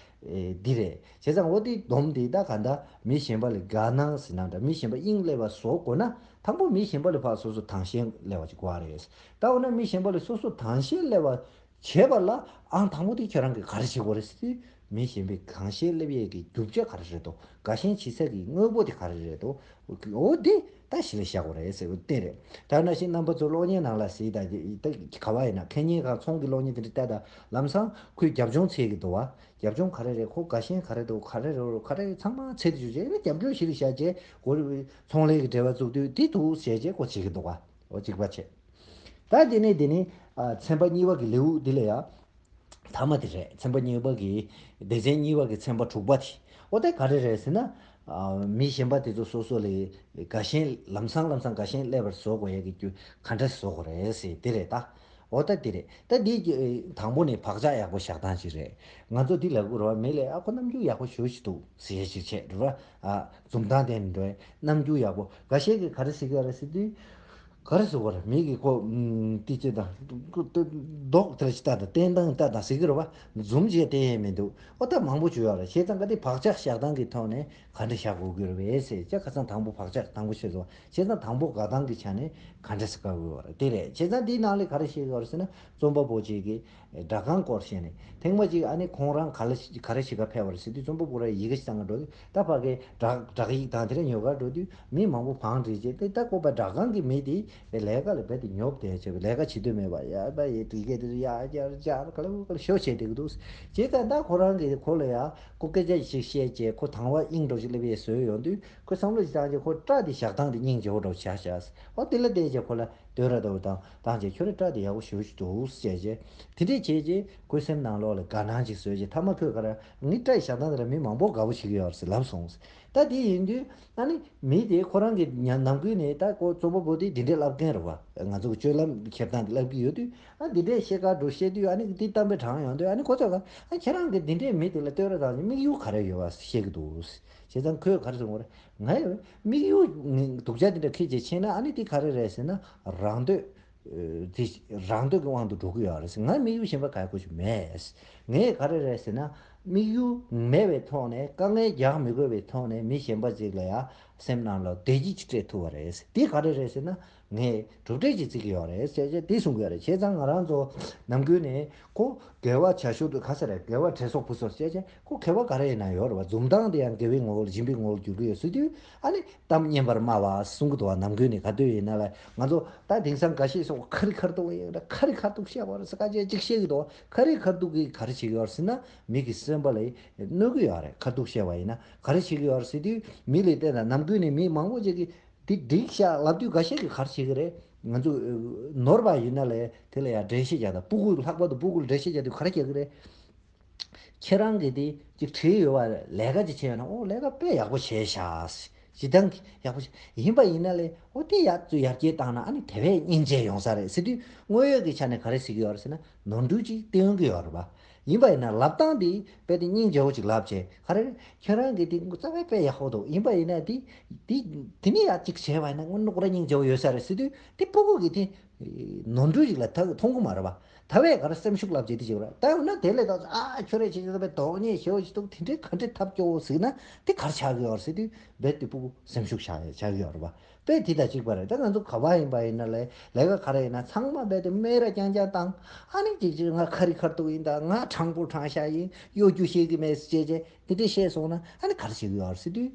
ཨེ་འདི་རེད། བྱས་ཙང་འོ་དེ་སྡོམ་དེ་ད་ག་འདྲ་མི་གཞན་པ་ལ་དགའ་སྣང་ཟེར་ན་འདྲ་མི་གཞན་པ་དབྱིངས་སླེབས་པ་བཟོ་དགོས་ན་དང་པོ་མི་གཞན་པ་ལ་ཕར་སོ་སོ་དྭངས་ཤེལ་སླེབས་པ་ཅིག་དགོས་པ་རེད། ད་འོ་ན་མི་གཞན་པ་ལ་སོ་སོ་དྭངས་ཤེལ་སླེབས་པ་བྱེད་པ་ལ་ཨང་དང་པོ་དེ་ཁྱོད་རང་གིས་ག་རེ་བྱེད་དགོས་རེད་ཟེར་དུས་མི་གཞན་པའི་དྭངས་ཤེལ་སླེབས་ཡས་ཀྱི་རྒྱུ་ཆ་ག་རེ་རེད་དོ། དགའ་ཞེན་བྱེད་ས་གི་དངོས་པོ་དེ་ག་རེ་རེད་དོ། འོ་དེ་ད་གཞི་ལ་བཞག་དགོས་རེད་ཟེར་བ་དེ་རེད། ད་ན་ཞིག་རྣམ་པ་ཚོ་གློག་བརྙན་ནང་ལ་གཟིགས་དང་ད་ག་བ་ཡིན་ན་ཁེ་ཉེན་ཁང་ཚོང་གི་གློག་བརྙན་དེ་འདྲ་བལྟས་དང་ལམ་སང་ཁོས་རྒྱབ་ལྗོངས་འཚོལ་གི་འདུག་བ། རྒྱབ་ལྗོངས་ག་རེ་རེད། ཁོ་དགའ་ཞེན་ག་རེ་འདུག་ག་རེ་རེད་ག་རེ་རེད་ཚང་མ་འཚོལ་དུ་བཅུག་བྱས་ཨ་ནི་རྒྱབ་སྐྱོར་གཞི་ལ་བཞག་བྱས་གོ་རེ་ཚོང་ལས་ཀྱི་འབྲེལ་བ་བཙུགས་དུས་དེ་འདུག་བྱས་བྱས་ཁོ་བྱེད་གི་འདུག་བ། འོ་གཅིག་པ་བྱས། ད་དེ་ནས་དེ་ནས་ཨ་ཚན་པ་གཉིས་པ་གི་ལེའུ་འདི་ལ་ཡ། མཐའ་མ་དེ་རེད། ཚན་པ་གཉིས་པ་གི་སྡེ་ཚན་གཉིས་པ་གི་ཚན་པ་དྲུག་པ་དེ། འོ་དེ་ག་རེ་རེད་ཟེར་ན། ཨ་མི་གཞན་པ་དེ་ཚོ་སོ་སོ་ལ་དགའ་ཞེན་ལམ་སང་ལམ་སང་དགའ་ཞེན་སླེབས་པར་བཟོ་དགོས་ཡ་གི་རྒྱུ་ག་འདྲ་བཟོ་དགོས་རེད་ཟེར་དེ་རེད་ད། འོ་ད་དེ་རེད། ད་འདི་གི་དང་པོ་ནས་བག་ཆགས་ཡག་པོ་བཞག་སྟངས་ཅིག་རེད། ང་ཚོ་འདི་ལབ་དགོས་རེད་བ། མི་ལ་ཨ་ཁོ་རྣམ་འགྱུར་ཡག་པོ་ཞེ་པོ་ཅིག་འདུག་ཟེར་ཡ་ཅིག་བྱས་རེད་བ། ཨ་འཛུམ་མདངས་ལྡན་འགྲོ་རྣམ་འགྱུར་ཡག་པོ་འགའ་ཤས་ཀྱིས་ག་རེ་ཟེར་གི་ཡོད་རེད་ཟེར་དུས། ག་རེ་ཟེར་བ་རེད། མི་གིས་ཁོ་ཨུམ་ཏི་ཙི་དང་མདོག་དེར་ཅི་ལྟ་དང་བསྟན་སྟངས་ལྟ་དང་ཟེར་གི་རེད་བ། འཛུམ་བྱས་བསྟན་ཡས་མི་འདུག་ཨོ་ད་མང་པོ་བྱུང་ཡོད་རེད། བྱས་ཙང་ག་དེ་བག་ཆགས་བཞག་སྟངས་ཀྱི་ཐོག་ནས་ག་འདྲ་བཞག་དགོས་ཀྱི་རེད་པས་ཟེར་ཅག་ཁ་སང་དང་པོ་བག་ཆགས་དང་པོ་ཤོད་ཟེར་བ། བྱས་ཙང་དང་པོ་དགའ་སྟངས་ཀྱི་ཆ་ནས་ག་འདྲ་ཟེར་དགའ་དགོས་པ་རེད། དེ་རེད། བྱས་ཙང་འདིའི་ནང་ལས་ག་རེ་བཤད་ཀྱི་ཡོད་རེད་ཟེར་ན་རྩོམ་པ་པོ་གཅིག་གིས་སྦྲག་ཁང་སྐོར་བཤད་ནས་ཐེངས་མ་གཅིག་ཨ་ནི་ཁོང་རང་ག་ལ་ག་རེ་བྱེད་ག་ཕེབས་པ་རེད་ཟེར་དུས་རྩོམ་པ་པོ་རང་ཡི་གེ་ཞིག་བཏང་ག་འགྲོ་དུས་ད་ཕ་གིའི་སྦྲག་སྦྲག་ཡིག་དང་དེ་རིང་ཉོ་གར་འགྲོ་དུས་མི་མང་པོ་བང་བསྒྲིགས་རྗེས་དེ་ད་ཁོ་པ་སྦྲག་ཁང་གི་མི་དེ་པའི་ལས་ཀ་ལ་རྦད་དེ་ཉོབ་བསྡད་བྱས་པའི་ལས་ཀ་བྱེད་འདོད་མེད་པ་ཡ་པ་ཡི་དུས་སྐད་དེ་ཚོ་ཡ་ཅར་ཅར་ག་ལ་ག་ལ་ཤོ་བྱས་བསྡད་ཀྱི་འདུག་བྱས་ཙང་ད་ཁོ་རང་གིས་ཁོ་ལ་ཡ་ཁོ་སྐད་ཆ་ཞིག་བཤད་རྗེས་ཁོ་དང་བ་དབྱིངས་འགྲོ་ཞིག་སླེབས་ཡས་བཟོས་ཡོང་དུས་ཁོས་བསམ་བློ་ཞིག་བཏང་རྗེས་ཁོ་སྐྲ་དེ་བཞག་སྟངས་དེ་སྙིང་རྗེ་བོ་འདྲ་བོ་བྱ་བྱ། ཨོ་དེ་ལ་བལྟས་རྗེས་ཁོ་ལ་བསྟོད་ར་འདྲ་བོ་དང་བཏང་རྗེས་ཁྱོད་རའི་སྐྲ་དེ་ཡག་པོ་ཞེ་པོ་ཅིག་འདུག་བྱས་རྗེས་དེ་འདྲས་བྱས་རྗེས་ཁོའི་སེམས་ནང་ལོགས་ལ་དགའ་སྣང་ཅིག་བཟོས་རྗེས་མཐའ་མ་ཁོས་ག་རེ་ངའི་སྐྲ་ཡི་བཞག་སྟངས་དེ་ལ་མི་མང་པོ་དགའ་པོ་བྱེད་ཀྱི་ཡོད་རེད་ཟེར་ལབ་སོང་། ད་དེ་ཡིན་དུས་ཨ་ནི་མི་དེ་ཁོ་རང་གི་ཉ་ནམ་རྒྱུན་ནས་ད་ཁོ་རྩོམ་པ་པོ་དེ་འདི་འདྲས་ལབ་མཁན་རེད་བ། ང་ཚོ་གི་སྤྱོད་ལམ་འཁྱེར་སྟངས་དེ་ལབ་ཀྱི་ཡོད་དུས་ཨ་འདི་འདྲས་བཤད་ག་འགྲོ་བཤད་དུས་ཨ་ནི་དེ་གཏམ་དཔེ་དྲངས་ཡོང་དུས་ཨ་ནི་ཁོ་ཚོ་ག་ཨ་ཁྱེད་རང་གི་འདི་འདྲས་མི་དེ་ལ་བསྟོད་ར་དང་དམིགས་ཡུལ་ག་རེ་ཡོད་བ་བཤད་ཀྱི་འདུག་བྱས་ཙང་ཁོས་ག་རེ་གསུངས་པ་རེད། ང་ཡང་དམིགས་ཡུལ་སྡུག་ཅག་འདི་འདྲ་ཁྱེད་ཀྱིས་ཕྱིན་ན་ཨ་ནི་དེ་ག་རེ་རེད་ཟེར་ན་རང་འདོད། དེ་རང་འདོད་ཀྱི་དབང་དུ་འགྲོ་གི་ཡོད་རེད་ཟེར། ང་དམིགས་ཡུལ་གཞན་པ་ག་གོ་ཞིག་མེད། ངས་ག་རེ་རེད་ཟེར་ན་དམིགས་ཡུལ་མེད་པའི་ཐོག་ནས་དཀའ་ངལ་རྒྱག་མི་དགོས་པའི་ཐོག་ནས་མི་གཞན་པ་ཅིག་ལ་ཡང་སེམས་ནང་ལ་བདེ་སྐྱིད་ཅིག་སྤྲད་ཐུབ་པ་རེད། དེ་ག་རེ་རེད་ཟེར་ན་ངས་གྲུབ་འབྲས་ཅིག་བརྩི་གི་ཡོད་རེད་ཟེར་བྱས་དེ་གསུང་གི་ཡོད་རེད། བྱས་ཙང་ང་རང་ཚོ་ནམ་རྒྱུན་ནས་ཁོ་དགེ་བ་བྱ་ཤོག་ཏུ་ག་ས་རེད་དགེ་བ་བྲེ་སོགས་ཕུན་སོགས་བྱས་བྱས་ཁོ་དགེ་བ་ག་རེ་ཡིན་ན་ཡོད་རེད་བ། འཛུམ་མདངས་དེ་ཡང་དགེ་བའི་ངོ་བོར་སྦྱིན་པའི་ངོ་བོར་འགྱུར་གི་ཡོད་ཟེར་དུས་ཨ་ནི་གཏམ་སྙན་པར་སྨྲ་བ་གསུང་གི་འདུག་བ། ནམ་རྒྱུན་ནས་ག་དུས་ཡིན་ན་ལ་ང་ཚོ་ད་དེང་སང་འགའ་ཤས་སོགས་ཁ་རི་ཁ་ཐུག་ཡིན་ར་ཁ་རི་ཁ་ཐུག་བཤད་པ་ར་ས་ཁ་ཅན་ཅིག་བཤད་གི་འདུག་ཁ་རི་ཁ་ཐུག་གིས་ག་རེ་བྱེད་ཀྱི་ཡོད་རེད་ཟེར་ན་མི་གི་སེམས་པ་ལ་གནོད་གི་ཡོད་རེད། ཁ་ཐུག་བཤད་པ་ཡིན་ན་ག་རེ་བྱེད་ཀྱི་ཡོད་རེད་ཟེར་དུས་མི་ལ་བལྟས་ན་ནམ་རྒྱུན་ནས་མི་མང་པོ་ཅིག་གིས་དེ་འགྲིག་ཤག་ལབ་དུས་འགའ་ཤས་ཀྱིས་ག་རེ་བྱེད་ཀྱི་རེད། ང་ཚོ་ནོར་བ་ཡིན་ན་ལས་དེ་ལ་ཡང་འགྲེལ་བཤད་རྒྱག་དང་སྤུ་གུ་ལྷག་པར་དུ་སྤུ་གུ་ལ་འགྲེལ་བཤད་རྒྱག་དུས་ག་རེ་རྒྱག་གི་རེད། ཁྱེད་རང་གིས་དེ་ཅིག་བྲིས་ཡོད་པ་ལས་ཀ་ཅིག་བྱས་ཡོད་ན་ཨོ་ལས་ཀ་དཔེ་ཡག་པོ་བྱས་ཤག་ཇི་ལྟར་ཡག་པོ་བྱས་ཡིན་པ་ཡིན་ན་ལས་ཨོ་དེ་ཡག་ཚུལ་ཡར་རྒྱས་བཏང་ན་ཨ་ནི་དེ་བས་སྙིང་རྗེ་ཡོང་ས་རེད་ཟེར་དུས་དངོས་ཡོད་ཀྱི་ཆ་ནས་ག་རེ་ཟེར་གྱི་ཡོད་རེད་ཟེར་ན་ནོར་འཁྲུལ་ཅིག་སྟོན་གྱི་ཡོད་རེད་པ། ཡིན་པ་ཡིན་ན་ལབ་སྟངས་དེ་དཔེ་དེ་སྙིང་རྗེ་བོ་ཅིག་ལབ་བྱས་ག་རེ་རེད་ཁྱེད་རང་གིས་དེ་རྩ་བའི་དཔེ་ཡག་པོ་འདུག་ཡིན་པ་ཡིན་ན་དེ་དེ་དེ་ནས་ཡག་ཅིག་བྱས་པ་ཡིན་ན་དངོས་གནས་ཁོ་རང་སྙིང་རྗེ་བོ་ཡོད་ས་རེད་ཟེར་དུས་དེ་སྤུ་གུ་གིས་དེ། ནོར་འཁྲུལ་ཞིག་ལ་ད་མཐོང་གི་མ་རེད་པ། ད་བས་ག་རེ་སེམས་ཤུགས་ལབ་བྱེད་དེ་བྱེད་པ་རེད། ད་འོ་ན་དེ་ལས་ད་ཨ་ཁྱོད་རེ་བྱེད་ཀྱི་ད་བས་དོགས་ཉེས་ཞེ་པོ་ཞིག་འདུག་དེ་འདྲའི་ག་འདྲའི་ཐབས་སྐྱོ་བོ་ཟིག་ན་དེ་ག་རེ་ཆགས་ཀྱི་ཡོད་རེད་ཟེར་དུས་རྦད་དེ་སྤུ་གུ་སེམས་ཤུགས་ཆག་ཆགས་ཀྱི་ཡོད་རེད་པ། དཔེ་དེ་དང་གཅིག་པ་རེད། ད་ང་ཚོ་ག་པར་ཡིན་པ་ཡིན་ན་ལས་ལས་ཀ་ག་རེ་ཡིན་ན་ཚང་མ་རྦད་དེ་སྨད་ར་རྐྱང་རྐྱང་བཏང་ཨ་ནི་ཅིག་ཅིག་ང་ཁ་རི་ཁ་ཐུག་ཡིན་ད་ང་དྲང་པོ་དྲང་བཞག་ཡིན་གཡོ་སྒྱུ་ཤེས་ཀྱི་མེད་ཟེར་བྱས་བྱས་དེ་འདྲས་བཤད་སོང་ན་ཨ་ནི་ག་རེ་བྱེད་ཀྱི་ཡོད་རེད་ཟེར་དུས།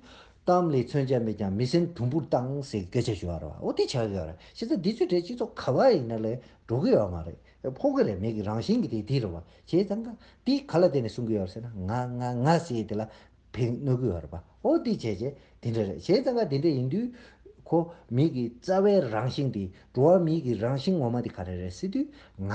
གཏམ་ལས་མཚོན་ཆ་མེད་ཀྱང་མི་སེམས་དུམ་བུར་བཏང་ཟེར་སྐད་ཆ་ཞུ་བ་རེད་པ། འོ་དེ་ཆགས་ཀྱི་ཡོད་རེད། བྱས་ཙང་འདི་ཚོའི་གྲས་སྤྱི་ཚོགས་ག་པར་ཡིན་ན་ལས་འགྲོ་གི་ཡོད་མ་རེད། ཕོག་གི་རེད། མི་གི་རང་བཞིན་གྱི་དེ་དེ་རེད་པ། བྱས་ཙང་ཀ་འདི་ག་ལ་བརྟེན་ནས་གསུང་གི་ཡོད་རེད་ཟེར་ན་ང་ང་ང་ཟེར་དེ་ལ་ཕན་གནོད་ཀྱི་ཡོད་རེད་པ། འོ་དེ་བྱས་བྱས་དེ་འདྲ་རེད། བྱས་ཙང་ཀ་དེ་འདྲ་ཡིན་དུས་ཁོ་མི་གི་རྩ་བའི་རང་བཞིན་དེ་འགྲོ་བ་མི་གི་རང་བཞིན་ངོ་མ་དེ་ག་རེ་རེད་ཟེར་དུས་ང་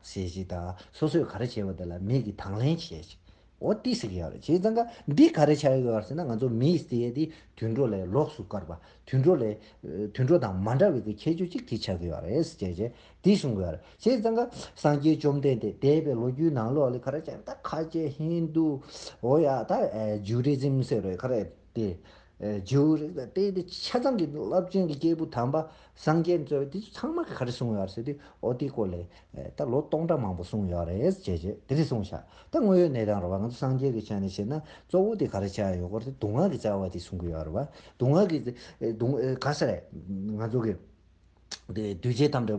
ཟེར་ཞིག་དང་སོ་སོས་ག་རེ་བྱས་པ་དེ་ལ་མི་གི་དང་ལེན་བྱས་ཤིག་འོ་དེ་ཟེར་གྱི་ཡོད་རེད། བྱས་ཙང་ཀ་འདི་ག་རེ་ཆགས་ཡོད་རེད་ཟེར་ན་ང་ཚོ་མི་ཟེར་ཡས་དེ་དུད་འགྲོ་ལས་ལོགས་སུ་བཀར་བ། དུད་འགྲོ་ལས་དུད་འགྲོ་དང་མ་འདྲ་བའི་གི་ཁྱད་ཆོས་ཅིག་དེ་ཆགས་ཀྱི་ཡོད་རེད་ཟེར་བྱས་བྱས་དེ་གསུང་གི་ཡོད་རེད། བྱས་ཙང་ཀ་སངས་རྒྱས་བཅོམ་ལྡན་འདས་འདས་པའི་ལོ་རྒྱུས་ནང་ལོགས་ལ་ག་རེ་ཆགས་ད་ཁ་ཆེ་ཧིན་དུ་འོ་ཡ་ད་ཇུ་རི་ཛིམ་ཟེར་རེད་ག་རེ་དེ། ཇུ་རི་ད་དེ་དེ་ཆ་ཚང་གི་རླབས་ཆེན་གྱི་སྐྱེས་བུ་དམ་པ། སངས་རྒྱས་གཙོས་པའི་དེ་ཚོ་ཚང་མ་ག་རེ་གསུངས་ཡོད་རེད་ཟེར་དུས་ཨོ་དེའི་སྐོར་ལས་ད་ལོ་སྟོང་ཕྲག་མང་པོ་གསུངས་ཡོད་རེད་ཅེས་བྱས་དེ་རེད་གསུངས་ཤག་ད་དངོས་ཡོད་གནས་སྟངས་རེད་བ། ང་ཚོ་སངས་རྒྱས་ཀྱི་ཆ་ནས་བཤད་ན་གཙོ་བོ་དེ་ག་རེ་ཆགས་ཡོད་སྐོར་དེ་སྡུག་བསྔལ་གྱི་རྩ་བ་དེ་གསུང་གི་ཡོད་རེད་བ། སྡུག་བསྔལ་གྱི་སྡུག་ག་ས་རེད། ང་ཚོ་གི་དེ་འདུས་བྱས་ཐམས་ཅད་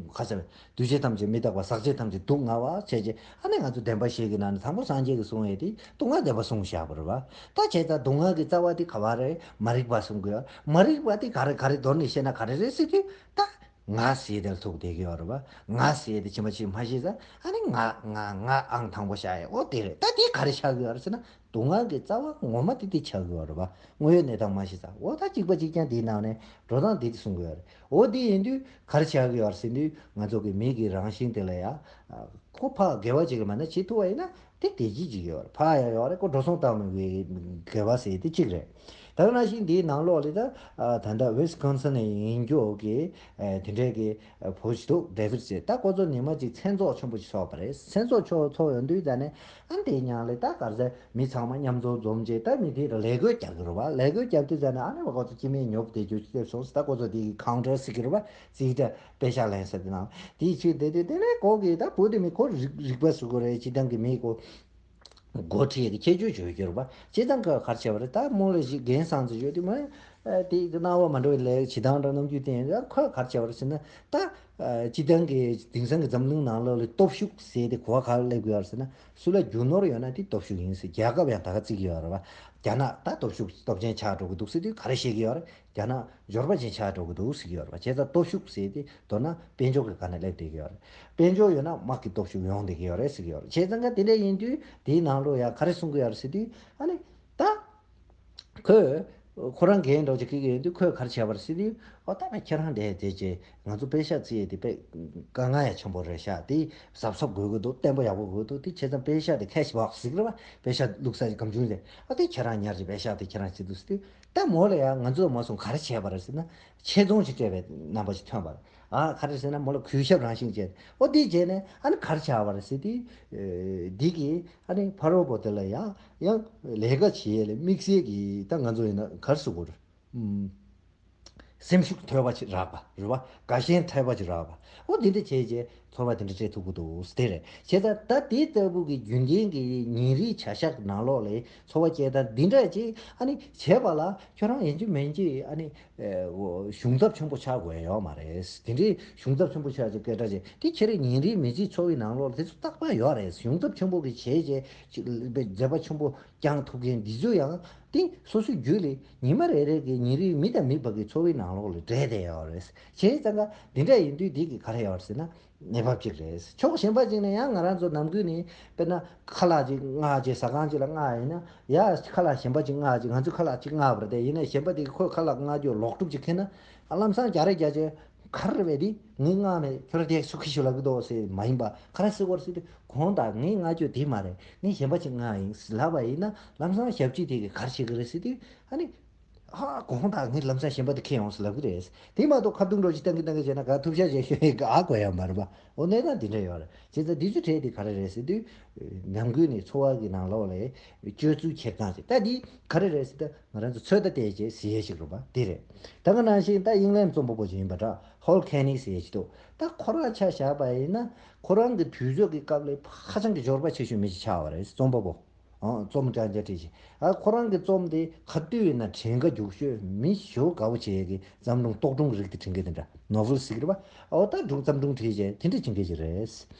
ག་ས་རེད། འདུས་བྱས་ཐམས་ཅད་མི་རྟག་པ། ཟག་བཅས་ཐམས་ཅད་སྡུག་བསྔལ་བ་བྱས་རྗེས་ཨ་ནི་ང་ཚོ་བདེན་པ་བཞི་གི་ནང་ནས་དང་པོ་སངས་རྒྱས་ཀྱིས་གསུངས་ཡས་དེ་སྡུག་བསྔལ་བདེན་པ་གསུངས་བཞག་པ་རེད་བ། ད་བྱས་ཙང་སྡུག་བསྔལ་གྱི་རྩ་བ་དེ་ག་བ་རེད། མ་རིག་པ་གསུང་གི་ཡོད། མ་རིག་པ་དེ་ག་རེ་ག་རེ་མདོར་ནས་བཤད་ན་ག་རེ་རེད་ཟེར་དུས་ད་ང་ཟེར་དེ་ལ་ཐུག་བསྡད་ཀྱི་ཡོད་རེད་བ། ང་ཟེར་དེ་ཕྱི་མ་ཕྱི་མ་ཤེས་ཙང་ཨ་ནི་ང་ང་ང་ཨང་དང་པོ་བཞག་ཡས་ཨོ་དེ་རེད། ད་དེ་ག་རེ་ཆགས་ཀྱི་ཡོད་རེད་ཟེར་ན་སྡུག་བསྔལ་གྱི་རྩ་བ་ངོ་མ་དེ་དེ་ཆགས་ཀྱི་ཡོད་རེད་བ། དངོས་ཡོད་གནས་སྟངས་མ་ཤེས་ཙང་ཨོ་ད་གཅིག་པ་གཅིག་རྐྱང་དེའི་ནང་ནས་འགྲོ་སྟངས་དེ་དེ་གསུང་གི་ཡོད་རེད། ཨོ་དེ་ཡིན་དུས་ག་རེ་ཆགས་ཀྱི་ཡོད་རེད་ཟེར་དུས་ང་ཚོ་གི་མི་གི་རང་བཞིན་དེ་ལ་ཡ་ཁོ་ཕ་དགེ་བ་ཅིག་གི་མ་ན་བྱེད་ཐུབ་པ་ཡིན་ན། དེ་བདེ་སྐྱིད་ཅིག་ཡོད་རེད། ཕ་ཡ་ཡོད་རེད། ཁོ་འགྲོ་སོང་བཏང་མི་དགོས་དགོས་པ་ཟེར་དེ་གཅིག་རེད། ད་ག་ནང་བཞིན་འདིའི་ནང་ལོགས་ལ་ད་ད་ལྟ་ཝི་སི་ཀོན་སིན་ནས་ཡིན་རྒྱུ་གི་དེ་འདྲས་ཀྱི་བུ་ཞིག་འདུག་ཌེ་བིད་ཟེར། ད་ཁོ་ཚོ་ཉི་མ་གཅིག་མཚན་ཚོགས་ཆེན་པོ་ཞིག་ཚོགས་པ་རེད། མཚན་ཚོགས་ཆོ་ཚོགས་ཡོང་དུས་ད་ནས་ཨ་འདི་ཉང་ལས་ད་གར་ཟེར་མི་ཚང་མ་མཉམ་འཛོམས་འཛོམས་བྱས། ད་མི་དེ་ལ་ལས་བགོས་རྒྱག་གི་རེད་བ། ལས་བགོས་རྒྱབ་དུས་ད་ནས་ཨ་ནི་བ་ཁོ་ཚོ་སྐྱེ་དམན་ཉོབ་བསྡད་རྒྱུ་སླེབས་སོང་ཟེར། ད་ཁོ་ཚོ་དེ་གི་ཁའུན་ཊར་ཟེར་གི་རེད་བ། རྩིས་ཁྲ་པེ་ཤག་ལེན་ས་དེ་ནང་དེ་ཕྱིར་བསྡད་དུས་དེ་ནས་ཁོ་གི་ད་བུ་དེ་མི་ཁོ་རིག་རིག་པ་བཟོ་གི་རེད། སྤྱི་བཏང་གི་མི་ཁོ་འགོ་ཁྲིད་ཀྱི་ཁྱད་ཆོས་ཡོད་རྒྱུ་རེད་པ། བྱས་ཙང་ཁོས་ག་རེ་བྱས་པ་རེད། ད་རྨོ་ལགས་ཤིག་རྒན་སངས་ཚེ་ཡོད་དུས་མ་དེ་སྣང་བ་མ་འགྲོ་བའི་ལས་བྱེད་སྟངས་འདྲ་རྣམ་འགྱུར་བསྟན་ཡོད། ཁོས་ག་རེ་བྱས་པ་རེད་ཟེར་ན། ད་སྤྱི་བཏང་གི་དེང་སང་གི་འཛམ་གླིང་ནང་ལོགས་ལ་སྟོབས་ཤུགས་ཟེར་དེ་གོ་བ་ག་རེ་སླེབས་ཀྱི་ཡོད་རེད་ཟེར་ན། སུ་ལ་རྒྱུ་ནོར་ཡོད་ན་དེ་སྟོབས་ཤུགས་ཡིན་ཟེར། རྒྱལ་ཁབ་ཡང་ད་ག་བརྩི་གི་ཡོད་རེད་པ། རྒྱ་ནག་ད་སྟོབས་ཤུགས་སྟོབས་ཆེན་ཆགས་འགྲོ་གི་འདུག་ཟེར་དུས་ག་རེ་བཤད་ཀྱི་ཡོད་རེད། རྒྱ་ནག་འབྱོར་པ་ཅན་ཆགས་འགྲོ་གི་འདུག་ཟེར་གྱི་ཡོད་རེད་པ། བྱས་ཙང་སྟོབས་ཤུགས་ཟེར་དེ་མདོར་ན་དཔལ་འབྱོར་གྱི་སྒང་ནས་སླེབས་བསྡད་ཀྱི་ཡོད་རེད། དཔལ་འབྱོར་ཡོད་ན་དམག་གི་སྟོབས་ཤུགས་ཡོང་བསྡད་ཀྱི་ཡོད་རེད་ཟེར་གྱི་ཡོད་རེད། བྱས་ཙང་ཀ་དེ་འདྲ་ཡིན་དུས་དེའི་ནང་ལོགས་ཡང་ག་རེ་གསུང་གི་ཡོད་རེད་ཟེར་དུས། ཨ་ནི་ད་ཁོས་ཁོ་རང་རྒན་འདྲ་བོ་ཅིག་སྐད་ཀྱི་ཡོད་དུས་ཁོས་ག་རེ་བྱས་པ་རེད་ཟེར་དུས། ཨོ་ད་ཕ་ཁྱེད་རང་འདྲ་བསྡད་བྱས་ང་ཚོ་པེ་ཤག་བརྩི་ཡས་དེ་དཔེ་དཀའ་ངལ་ཡང་ཆེན་པོ་རེད་ཤག་དེ་གཟབ་གཟབ་དགོས་ཀྱི་འདུག་བརྟན་པོ་ཡག་པོ་དགོས་འདུག་དེ་བྱས་ཙང་པེ་ཤག་དེ་ཁེ་ཤི་བོག་སི་ཟེར་གི་རེད་པ། པེ་ཤག་བླུགས་ས་གི་སྒམ་ཆུང་དེ། ཨ་དེ་ཁྱེད་རང་ཉར་བྱས་པེ་ཤག་དེ་ཁྱེད་རང་བྱེད་འདུག་ཟེར་དུས། ད་མོ་ལ་ཡང་ང་ཚོས་མ་སོང་ག་རེ་བྱས་པ་རེད་ཟེར་ན། ཆེད་རྫོང་ཞིག་སྤྲད་པའི་རྣམ་པ་ཞིག་ཐོན་པ་རེད། ཨ་ག་རེ་ཟེར་ན་མོ་ལ་གུས་ཞབས་རང་བཞིན་བྱས། ཨོ་དེ་བྱས་ནས་ཨ་ནི་ག་རེ་བྱས་པ་རེད་ཟེར་དུས། ཨེ་འདི་གི་ཨ་ནི་ཕ་རོལ་པོ་དེ་ལ་ཡང་ཡང་ལས་ཀ་བྱེད་ཡས་ལ་དམིགས་བསལ་གྱི་ད་ང་ཚོ་ཡིན་ན་ག་རེ་ཟེར་དགོས་རེད། ཨུམ། སེམས་ཤུགས་མཐོ་བ་ཅིག་རག་པ་རེད་བ། དགའ་ཞེན་འཐོལ་བ་ཅིག་རག་པ། ཨོ་འདི་འདྲ་བྱས་རྗེས་ཚོར་བ་དེ་འདྲ་སྤྲད་ཐུབ་ཀྱི་འདུག་དེ་རེད། བྱས་ཙང་ད་དེ་ལྟ་བུ་གི་རྒྱུན་ལྡན་གྱི་ཉིན་རེའི་བྱ་གཞག་ནང་ལོགས་ལ་ཚོར་བ་སྐྱེ་སྟངས་འདི་འདྲ་ཅིག་ཨ་ནི་བྱས་པ་ལ་ཁྱོད་རང་ཡིན་གཅིག་མིན་གཅིག་ཨ་ནི་ཨེ་འོ་གཞུང་ཚབ་ཆེན་པོ་ཆགས་དགོས་ཡོད་མ་རེད། དེ་འདྲའི་གཞུང་ཚབ་ཆེན་པོ་ཆགས་ཅིག་སྐད་གྲགས་ཅིག་དེ་ཁྱེད་རང་ཉིན་རེའི་མི་ཚེ་འཚོ་བའི་ནང་ལོགས་ལ་དེ་ཚོ་རྟག་པར་ཡོད་རེད། གཞུང་ཚབ་ཆེན་པོ་གི་བྱས་རྗེས་ཅིག་མཛད་པ་ཆེན་པོ་བསྐྱངས་ཐུབ་མཁན་འདི་ཚོ་ཡང་དེ་སོ་སོའི་རྒྱུད་ལ་ཉི་མ་རེ་རེ་གི་ཉིན་རེའི་མི་དང་མི་བར་གྱི་འཚོ་བའི་ནང་ལོགས་ལ་འདྲེས་བསྡད་ཡོད་རེད། བྱས་ཙང་ཀ་འདི་འདྲ་ཡིན་དུས་འདི་གི་ག་རེ་ཡོད་རེད་ཟེར་ན་གནས་བབ་ཅིག་རེད། ཕྱོགས་གཞན་པ་ཅིག་ནས་ཡང་ང་རང་ཚོ་ནམ་རྒྱུན་ནས་དཔེར་ན་ཁ་ལག་ཅིག་མངགས་རྗེས་ཟ་ཁང་ཅིག་ལ་མངགས་ཡིན་ན་ཡ་ཁ་ལག་གཞན་པ་ཅིག་མངགས་རྗེས་ང་ཚོས་ཁ་ལག་ཅིག་མངགས་པ་རེད། དེ་ཡིན་ན་གཞན་པ་དེ་གིས་ཁོས་ཁ་ལག་མངགས་རྒྱུ་ལོག་སྒྲུབ་ཅིག་ཁེལ་ན་ཨ་ལམ་སང་རྒྱག་རེས་རྒྱག་རྗེས། ག་རེ་རེད་པས་དེ་ངས་མངགས་མེད། ཁྱོད་རང་དེ་སུ་ཁྱི་ཤོད་ལབ་ཀྱི་འདུག་ཟེར་མ་ཡིན་པ་ག་རེ་ཟེར་དགོས་རེད་ཟེར་དུས། གོང་དག་ངས་མངགས་རྒྱུ་དེ་མ་རེད། ངས་གཞན་པ་ཅིག་མངགས་ཡིན་ལབ་པ་ཡིན་ན་ལམ་སང་ཞབས་ཕྱི་དེ་གིས་ག་རེ་བྱེད་ཀྱི་རེད་ཟེར་དུས། ཨ་ནི་ཧ་གོང་དག་ངས་ལམ་སང་གཞན་པ་དེ་ཁྱེར་ཡོང་ཟེར་ལབ་ཀྱི་རེད། དེ་མ་གཏོགས་ཁ་བརྡུང་འདྲ་ཅིག་བཏང་གི་བཏང་གི་བྱས་ན་ག་ཐུབ་ཤ་བྱས་ཤོད་ཡས་ག་ཨ་དགོས་ཡ་མ་རེད་པ། འོ་གནས་སྟངས་འདི་འདྲ་ཡོད་རེད། བྱས་ཙང་འདི་ཚོའི་གྲས་དེ་ག་རེ་རེད་ཟེར་དུས། ནམ་རྒྱུན་ནས་འཚོ་བ་གི་ནང་ལོགས་ལ་སྤྱོད་ཚུལ་འཁྱེར་སྟངས་ཅིག་ད་འདི་ག་རེ་རེད་ཟེར་ད། ང་རང་ཚོ་ཚོད་ལྟ་བལྟས་བྱས་ཟེར་ཡས་ཤིག་རེད་པ། འདི་རེད། ད་ག་ནང་བཞིན་ད་དབྱིན་ལན་རྩོམ་པ་པོ་ཅིག་ཡིན་པ་འདྲ། ཧོལ་ཁེ་ནི་ཟེར་ཡས་ཅིག་འདུག་ད་ཁོ་རང་ཆ་བཞག་པ་ཡིན་ན་ཁོ་རང་གི་དུས་ཚོད་ཀྱི་སྐབས་ལ་ཧ་ཅང་གི་འབྱོར་པ་ཆེ་ཤོས་མི་ཞིག་ཆགས་པ་རེད། རྩོམ་པ་པོ། ཨང་རྩོམ་རྐྱང་རྐྱང་བྲིས་ཤིང་། ཨ་ཁོ་རང་གི་རྩོམ་དེ་ག་དུས་ཡིན་ན་དྲན་ག་རྒྱུག་ཤོས་མི་ཞེ་པོ་དགའ་པོ་བྱེད་ཡས་ཀྱི་བརྩམས་སྒྲུང་རྟོག་སྒྲུང་གི་རིགས་དེ་བྲིས་མཁན་དེ་འདྲ་ནོ་ཝེལ་ཟེར་གི་རེད་པ། ཨོ་ད་སྒྲུང་བརྩམས་སྒྲུང་བྲིས་བྱས་དེ་འདྲ་བྱེད་མཁན་ཅིག་རེད།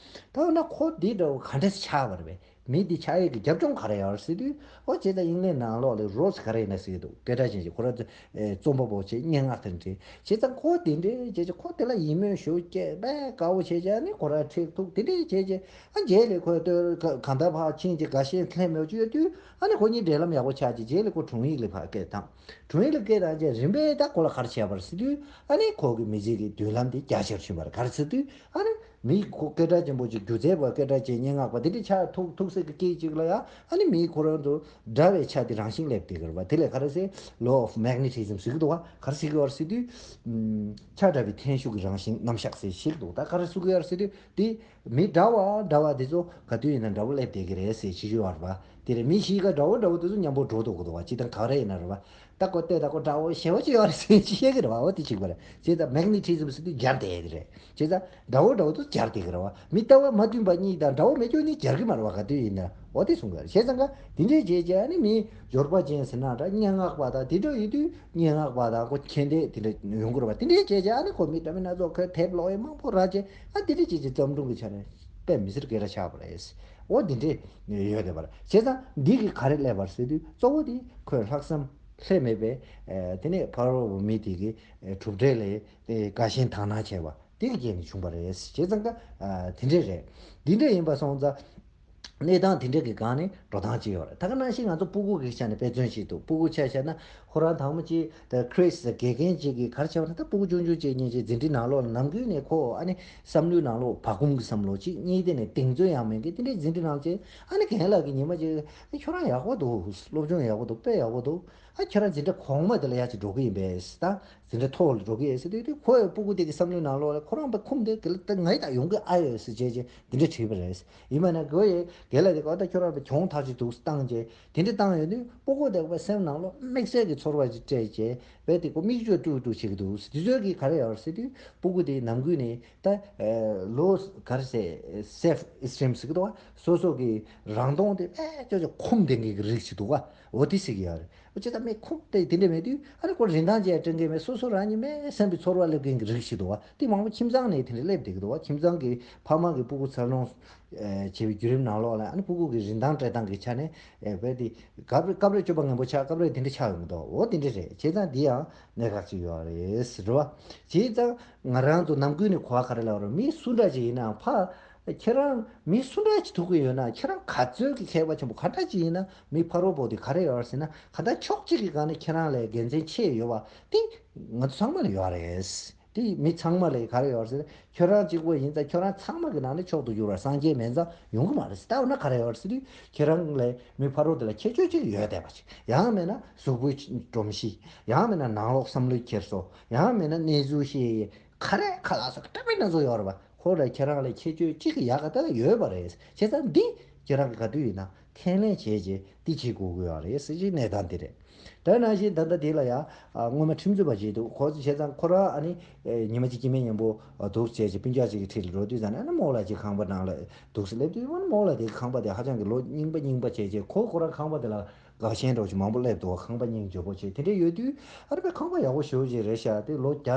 ད་འོ་ན་ཁོ་འདི་འདྲ་བོ་ག་འདྲས་ཆགས་པ་རེད་པས། མི་འདི་ཆགས་ཡས་ཀྱི་རྒྱབ་ལྗོངས་ག་རེ་ཡོད་རེད་ཟེར་དུས། ཨོ་བྱས་ཙང་དབྱིན་ལན་ནང་ལོགས་ལ་རོ་སི་ག་རེ་ཡིན་ན་ཟེར་གྱི་འདུག་སྐད་གྲགས་ཅན་ཞིག་ཁོ་རང་ཚོ་ཨེ་རྩོམ་པ་པོ་བྱས་སྙན་ངག་དེ་འདྲ་བྲིས། བྱས་ཙང་ཁོ་དེ་འདྲ་བྱས་བྱས་ཁོ་དེ་ལ་ཡིད་སྨོན་ཞེ་པོ་སྐྱེས་པས་དགའ་པོ་བྱས་བྱས་ནི་ཁོ་རང་ཁྲིད་ཐུབ་དེ་འདྲ་བྱས་བྱས། ཨ་རྗེས་ལ་ཁོས་ལྟོས་ག་གང་ལྟར་ཕར་ཕྱིན་བྱས་དགའ་ཞེན་སླེབས་མེད་ཅིག་ཡོད་དུས། ཨ་ནི་ཁོ་གཉིས་འབྲེལ་ལམ་ཡག་པོ་ཆགས་བྱས་རྗེས་ལ་ཁོ་དྲུང་ཡིག་ལ་ཕར་སྐད་བཏང་། དྲུང་ཡིག་ལ་སྐད་བཏང་བྱས་རིམ་པས་ད་ཁོ་ལ་ག་རེ་བྱས་པ་རེད་ཟེར་དུས། ཨ་ནི་ཁོ་གི་མི་ཚེ་གི་མདུན་ལམ་དེ་རྒྱ་ཆེར་ཕྱིན་པ་རེད། ག་རེ་ཟེར་དུས། ཨ་ནི་མི་ཁོ་སྐད་གྲགས་ཅན་པོ་ཅིག་སྒྱུ་རྩལ་པ་སྐད་གྲགས་ཅན་སྙན་ངག་པ་དེ་འདྲ་ཆགས་ཐུག་ཐུག་སའི་གི་སྐད་ཅིག་ལ་ཡང་ཨ་ནི་མི་ཁོ་རང་ཚོ་འདྲ་བའི་ཆ་དེ་རང་བཞིན་སླེབས་བསྡད་ཀྱི་རེད་པ། དེ་ལས་ག་རེ་ཟེར་law of magnetism ཟེར་གྱི་འདུག་ག་ག་རེ་ཟེར་གྱི་ཡོད་རེད་ཟེར་དུས། ཨམ། ཆ་འདྲ་བའི་འཐེན་ཤུགས་ཀྱི་རང་བཞིན་རྣམ་གཞག་ཟེར་བཤད་ཀྱི་འདུག་ད་ག་རེ་ཟེར་གྱི་ཡོད་རེད་ཟེར་དུས་དེ། མི་འདྲ་བ་འདྲ་བ་དེ་ཚོ་ག་དུས་ཡིན་ན་འདྲ་བོ་སླེབས་བསྡད་ཀྱི་རེད་ཟེར་བཤད་ཀྱི་ཡོད་རེད་པ། དེ་རེད། མི་གཤིས་ཀ་འདྲ་བོ་འདྲ་བོ་དེ་ཚོ་མཉམ་པོ་འགྲོ་འདུག་གི་འདུག་བ། ཅི་དང་ག་རེ་ཡིན་ན་རེད་པ། ད་ཁོ་ལྟོས་ད་ཁོ་འདྲ་བོ་ཞེ་པོ་ཅིག་ཡོད་རེད་ཟེར་ཅི་བཤད་ཀྱི་རེད་པ། འོ་དེ་གཅིག་པ་རེད། བྱས་ཙང་magnetism ཟེར་དུས་སྦྱར་བསྡད་ཀྱི་རེད། བྱས་ཙང་འདྲ་བོ་འདྲ་བོ་དེ་ཚོ་སྦྱར་བསྡད་ཀྱི་རེད་པ། མི་ལྟ་བ་མ་མཐུན་པ་གཉིས་དང་འདྲ་བོ་མེད་ཀྱོག་གཉིས་སྦྱར་གྱི་མ་རེད་པ། ག་དུས་ཡིན་ན་འོ་དེ་གསུང་གི་རེད། བྱས་ཙང་ཀ་དེ་འདྲའི་བྱས་བྱས་ཨ་ནི་མི་འབྱོར་པ་ཅན་ཟེར་ན་འདྲ། སྙན་ངག་པ་དང་དེ་འདྲ་ཡོད་དུས་སྙན་ངག་པ་དང་ཁོ་མཁྱེན་འདས་དེ་འདྲ་ཡོང་གི་རེད་པ། དེ་འདྲའི་བྱས་བྱས་ཨ་ནི་ཁོ་མི་འདྲ་མིན་སྣ་ཚོགས་ཁོས་དེབ་ཀློག་ཡས་མང་པོ་རག་བྱས་ཨ་དེ་འདྲའི་བྱས་བྱས་བརྩམས་སྒྲུང་གི་ཆ་ནས་དཔེ་མི་སྲིད་སྐད་གྲགས་ཆགས་པ་རེད། འོ་དེ་འདྲས་ཡོད་བསྡད་པ་རེད། བྱས་ཙང་འདི་གིས་ག་རེ་སླེབས་པ་རེད་ཟེར་དུས་གཙོ་བོ་དེ་ཁོས་ལྷག་བསམ་ལྷད་མེད་པའི་ཨེ་དེ་ནས་ཕ་རོལ་པོ་མི་དེ་གི་ཨེ་གྲུབ་འབྲས་ལ་ཨེ་དགའ་ཞེན་དག་སྣང་བྱས་པ་དེ་གི་རྐྱེན་གྱིས་བྱུང་བ་རེད། བྱས་ཙང་ཀ་ཨ་དེ་འདྲས་རེད། འདི་འདྲས་ཡིན་པ་སོང་ཙང་། གནས་སྟངས་དེ་འདྲ་གི་སྒང་ནས་འགྲོ་སྟངས་ཅིག་ཡོད་རེད། ད་ག་ནང་བཞིན་ང་ཚོ་སྤུ་གུ་གི་ཆ་ནས་དཔེ་མཚོན་ཞིག་འདུག་སྤུ་གུ་ཆ་བཞག་ན་ཁོ་རང་དང་པོ་ཅིག་ད་ཁྲིས་དགེ་རྒན་ཅིག་གིས་ག་རེ་བྱས་པ་ན། ད་སྤུ་གུ་ཆུང་ཆུང་ཅིག་ཉིན་ཅིག་འཛིན་གྲྭའི་ནང་ལོགས་ལ་ནམ་རྒྱུན་ནས་ཁོ་ཨ་ནི་བསམ་བློའི་ནང་ལོགས་བག་འཁུམས་ཀྱི་བསམ་བློ་ཅིག་གཉིས་དེ་ནས་གདེང་ཚོད་ཡང་མེད་མཁན་དེ་འདྲའི་འཛིན་གྲྭའི་ནང་ཅིག་ཨ་ནི་རྒན་ལགས་ཀྱིས་ཉི་མ་ཅིག་ཨ་ཁྱོད་རང་ཡག་པོ་འདུག་སློབ་སྦྱོང་ཡག་པོ་འདུག་དཔེ་ཡག་པོ་འདུག་ཨ་ཁྱོད་རང་འཛིན་གྲྭ་གོང་མ་དེ་ལ་ཡར་ཅིག་འགྲོ་གི་ཡིན་པས་ད། འཛིན་གྲྭ་མཐོ་བ་ལ་འགྲོ་གི་ཡོད་ཟེར་དུས་དེ་ཁོ་ཡི་སྤུ་གུ་དེ་གི་བསམ་བློའི་ནང་ལོགས་ལ་ཁོ་རང་དཔེ་འཁུམས་ཏེ་དེ་ལ་ད་ང་ཡི་ད་ཡོང་གི་ཨ་ཡོད་ཟེར་བྱས་བྱས་དེ་འདྲ་བྲིས་པ་རེད། ཡིན་པ་ན་ཁོ་ཡི་རྒན་ལགས་དེ་ག་ད་ཁྱོད་རང་དཔེ་གྱོང་ཐག་ཆོད་འདུག་བཏང་བྱས་དེ་འདྲ་བཏང་ཡོད་དུས་སྤུ་གུ་དེ་དཔེ་སེམས་ནང་ལོགས་དམིགས་བསལ་གྱི་ཚོར་བ་ཅིག་སྤྲད་བྱས་དཔེ་དེ་ཁོ་མིག་ཆུ་དཀྲུག་དཀྲུག་བྱེད་ཀྱི་འདུག་དེ་ཚོས་གི་ག་རེ་ཡོད་ཟེར་དུས་སྤུ་གུ་དེ་ནམ་རྒྱུན་ནས་ད་ལོ་ག་རེ་ཟེར་self esteem ཟེར་གི་འདུག་བ། སོ་སོ་གི་རང་མཐོང་དེ་དཔེ་ཅོ་ཅོ་འཁུམས་ལྡན་གྱི་རིགས་ཤིག་འདུག་བ། འོ་དེ་ཟེར་གི་ཡོད་རེད། ཅེས་ད་མི་ཁུག་སྟེ་དེ་འདྲ་མེད་དུས་ཨ་ནི་ཁོ་རིན་ཐང་ཅན་སྤྲད་མཁན་མེད། སོ་སོ་རང་ཉིད་མེད་བསམ་པའི་ཚོར་བ་སླེབས་མཁན་གྱི་རིགས་ཤིག་འདུག་བ། དེ་མང་པོ་ཁྱིམ་ཚང་ནས་དེ་འདྲ་སླེབས་བསྡད་ཀྱི་འདུག་བ། ཁྱིམ་ཚང་གི་ཕ་མ་གི་སྤུ་གུ་འཚར་ལོངས་བྱེད་པའི་བརྒྱུད་རིམ་ནང་ལོགས་ལ་ཨ་ནི་སྤུ་གུ་གི་རིན་ཐང་སྤྲད་སྟངས་ཀྱི་ཆ་ནས་བས་དེ་སྐབས་རེ་སྐབས་རེ་སྤྱོད་པ་ངན་པོ་ཆགས། སྐབས་རེ་དེ་འདྲ་ཆགས་ཡོང་གི་འདུག་འོ་དེ་འདྲ་རེད། བྱས་ཙང་འདི་ཡང་གནད་འགག་ཅིག་ཡོད་རེད་ཟེར་བ། བྱས་ཙང་ང་རང་ཚོ་ནམ་རྒྱུན་ནས་གོ་བ་ག་རེ་ལབ་རེད། མི་སུ་འདྲ་ཅིག་ཡིན་ནའང་ཕ། ཁྱེད་རང་མི་སུ་འདྲ་ཅིག་ཐུག་གི་ཡོད་ན་ཁྱེད་རང་ག་ཚོད་ཀྱི་མཁས་པ་ཆེན་པོ་ག་འདྲ་ཅིག་ཡིན་ན་མི་ཕ་རོལ་པོ་དེ་ག་རེ་ཡོད་ཟེར་ན་ག་ད་ཕྱོགས་གཅིག་གི་སྒང་ནས་ཁྱེད་རང་ལས་དགེ་མཚན་ཆེ་ཡོད་པ་དེ་ང་ཚོ་ཚང་མ་ལ་ཡོད་རེད། དེ་མི་ཚང་མ་ལ་ག་རེ་ཡོད་ཟེར་ན་ཁྱོད་རང་གཅིག་པོ་ཡིན་ཙང་ཁྱོད་རང་ཚང་མ་གི་ནང་ནས་མཆོག་ཏུ་གྱུར་བ་སངས་རྒྱས་མེད་ཙང་ཡོང་གི་མ་རེད་ཟེར། ད་འོ་ན་ག་རེ་ཡོད་ཟེར་དུས་ཁྱེད་རང་ལས་མི་ཕ་རོལ་དེ་ལ་ཁྱད་ཆོས་གཅིག་ཡོད་བསྡད་པ་ཅིག་ཡང་མིན་ན་གཟུགས་པོའི་སྒྲོམ་གཞི། ཡང་མིན་ན་ནང་ལོགས་བསམ་བློའི་འཁྱེར་སོ། ཡང་མིན་ན་གནས་ཚུལ་ཤེས་ཡས། ག་རེ་ཁ་ལག་ཟ་གི་སྐྲ་མིག་སྣ་ཚོགས་ཡོད་རེད་པ། ཁོ་ལ་ཁྱེད་རང་ལ་ཁྱད་ཆོས་གཅིག་གི་ཡག་ག་ད་ཡོད་པ་རེད། བྱས་ཙང་འདི་ཁྱེད་རང་གི་ག་དུས་ཡིན་ན་ཁས་ལེན་བྱས་རྗེས་འདི་བྱེད་དགོས་ཀྱི་ཡོད་རེད་ཟེར་གྱི་གནས་སྟངས་འདི་རེད། ད་ནང་བཞིན་ད་ལྟ་འདི་ལ་ཡང་སྔོན་མ་ཁྲིམས་རྩོད་པ་བྱས་འདུག་ཁོ་ཚོ་བྱས་ཙང་ཁོ་རང་ཨ་ནི་ཉི་མ་གཅིག་སྐྱེ་དམན་མཉམ་པོ་འདུག་བྱས་རྗེས་སྤུན་ཀྱག་ཅིག་གི་འཁྲིས་ལ་འགྲོ་དུས་ཙང་ཨ་ནི་རྨོ་ལགས་ཀྱི་ཁང་པ་ནང་ལ་འདུག་ཟེར་སླེབས་དུས་ཨ་ནི་རྨོ་ལགས་དེ་གི་ཁང་པ་དེ་ཧ་ཅང་གི་ལོ་རྙིང་པ་རྙིང་པ་བྱས་རྗེས་ཁོ་ཁོ་རང་ཁང་པ་དེ་ལ། དགའ་ཞེན་འདྲ་བོ་ཅིག་མང་པོ་སླེབས་འདུག་ཁང་པ་སྙིང་རྗེ་པོ་བྱས་དེ་འདྲ་ཡོད་དུས་ཨ་རེ་པའི་ཁང་པ་ཡག་པོ་ཞེ་པོ་ཅིག་རེད་ཤག་དེ་ལོ་བརྒྱ་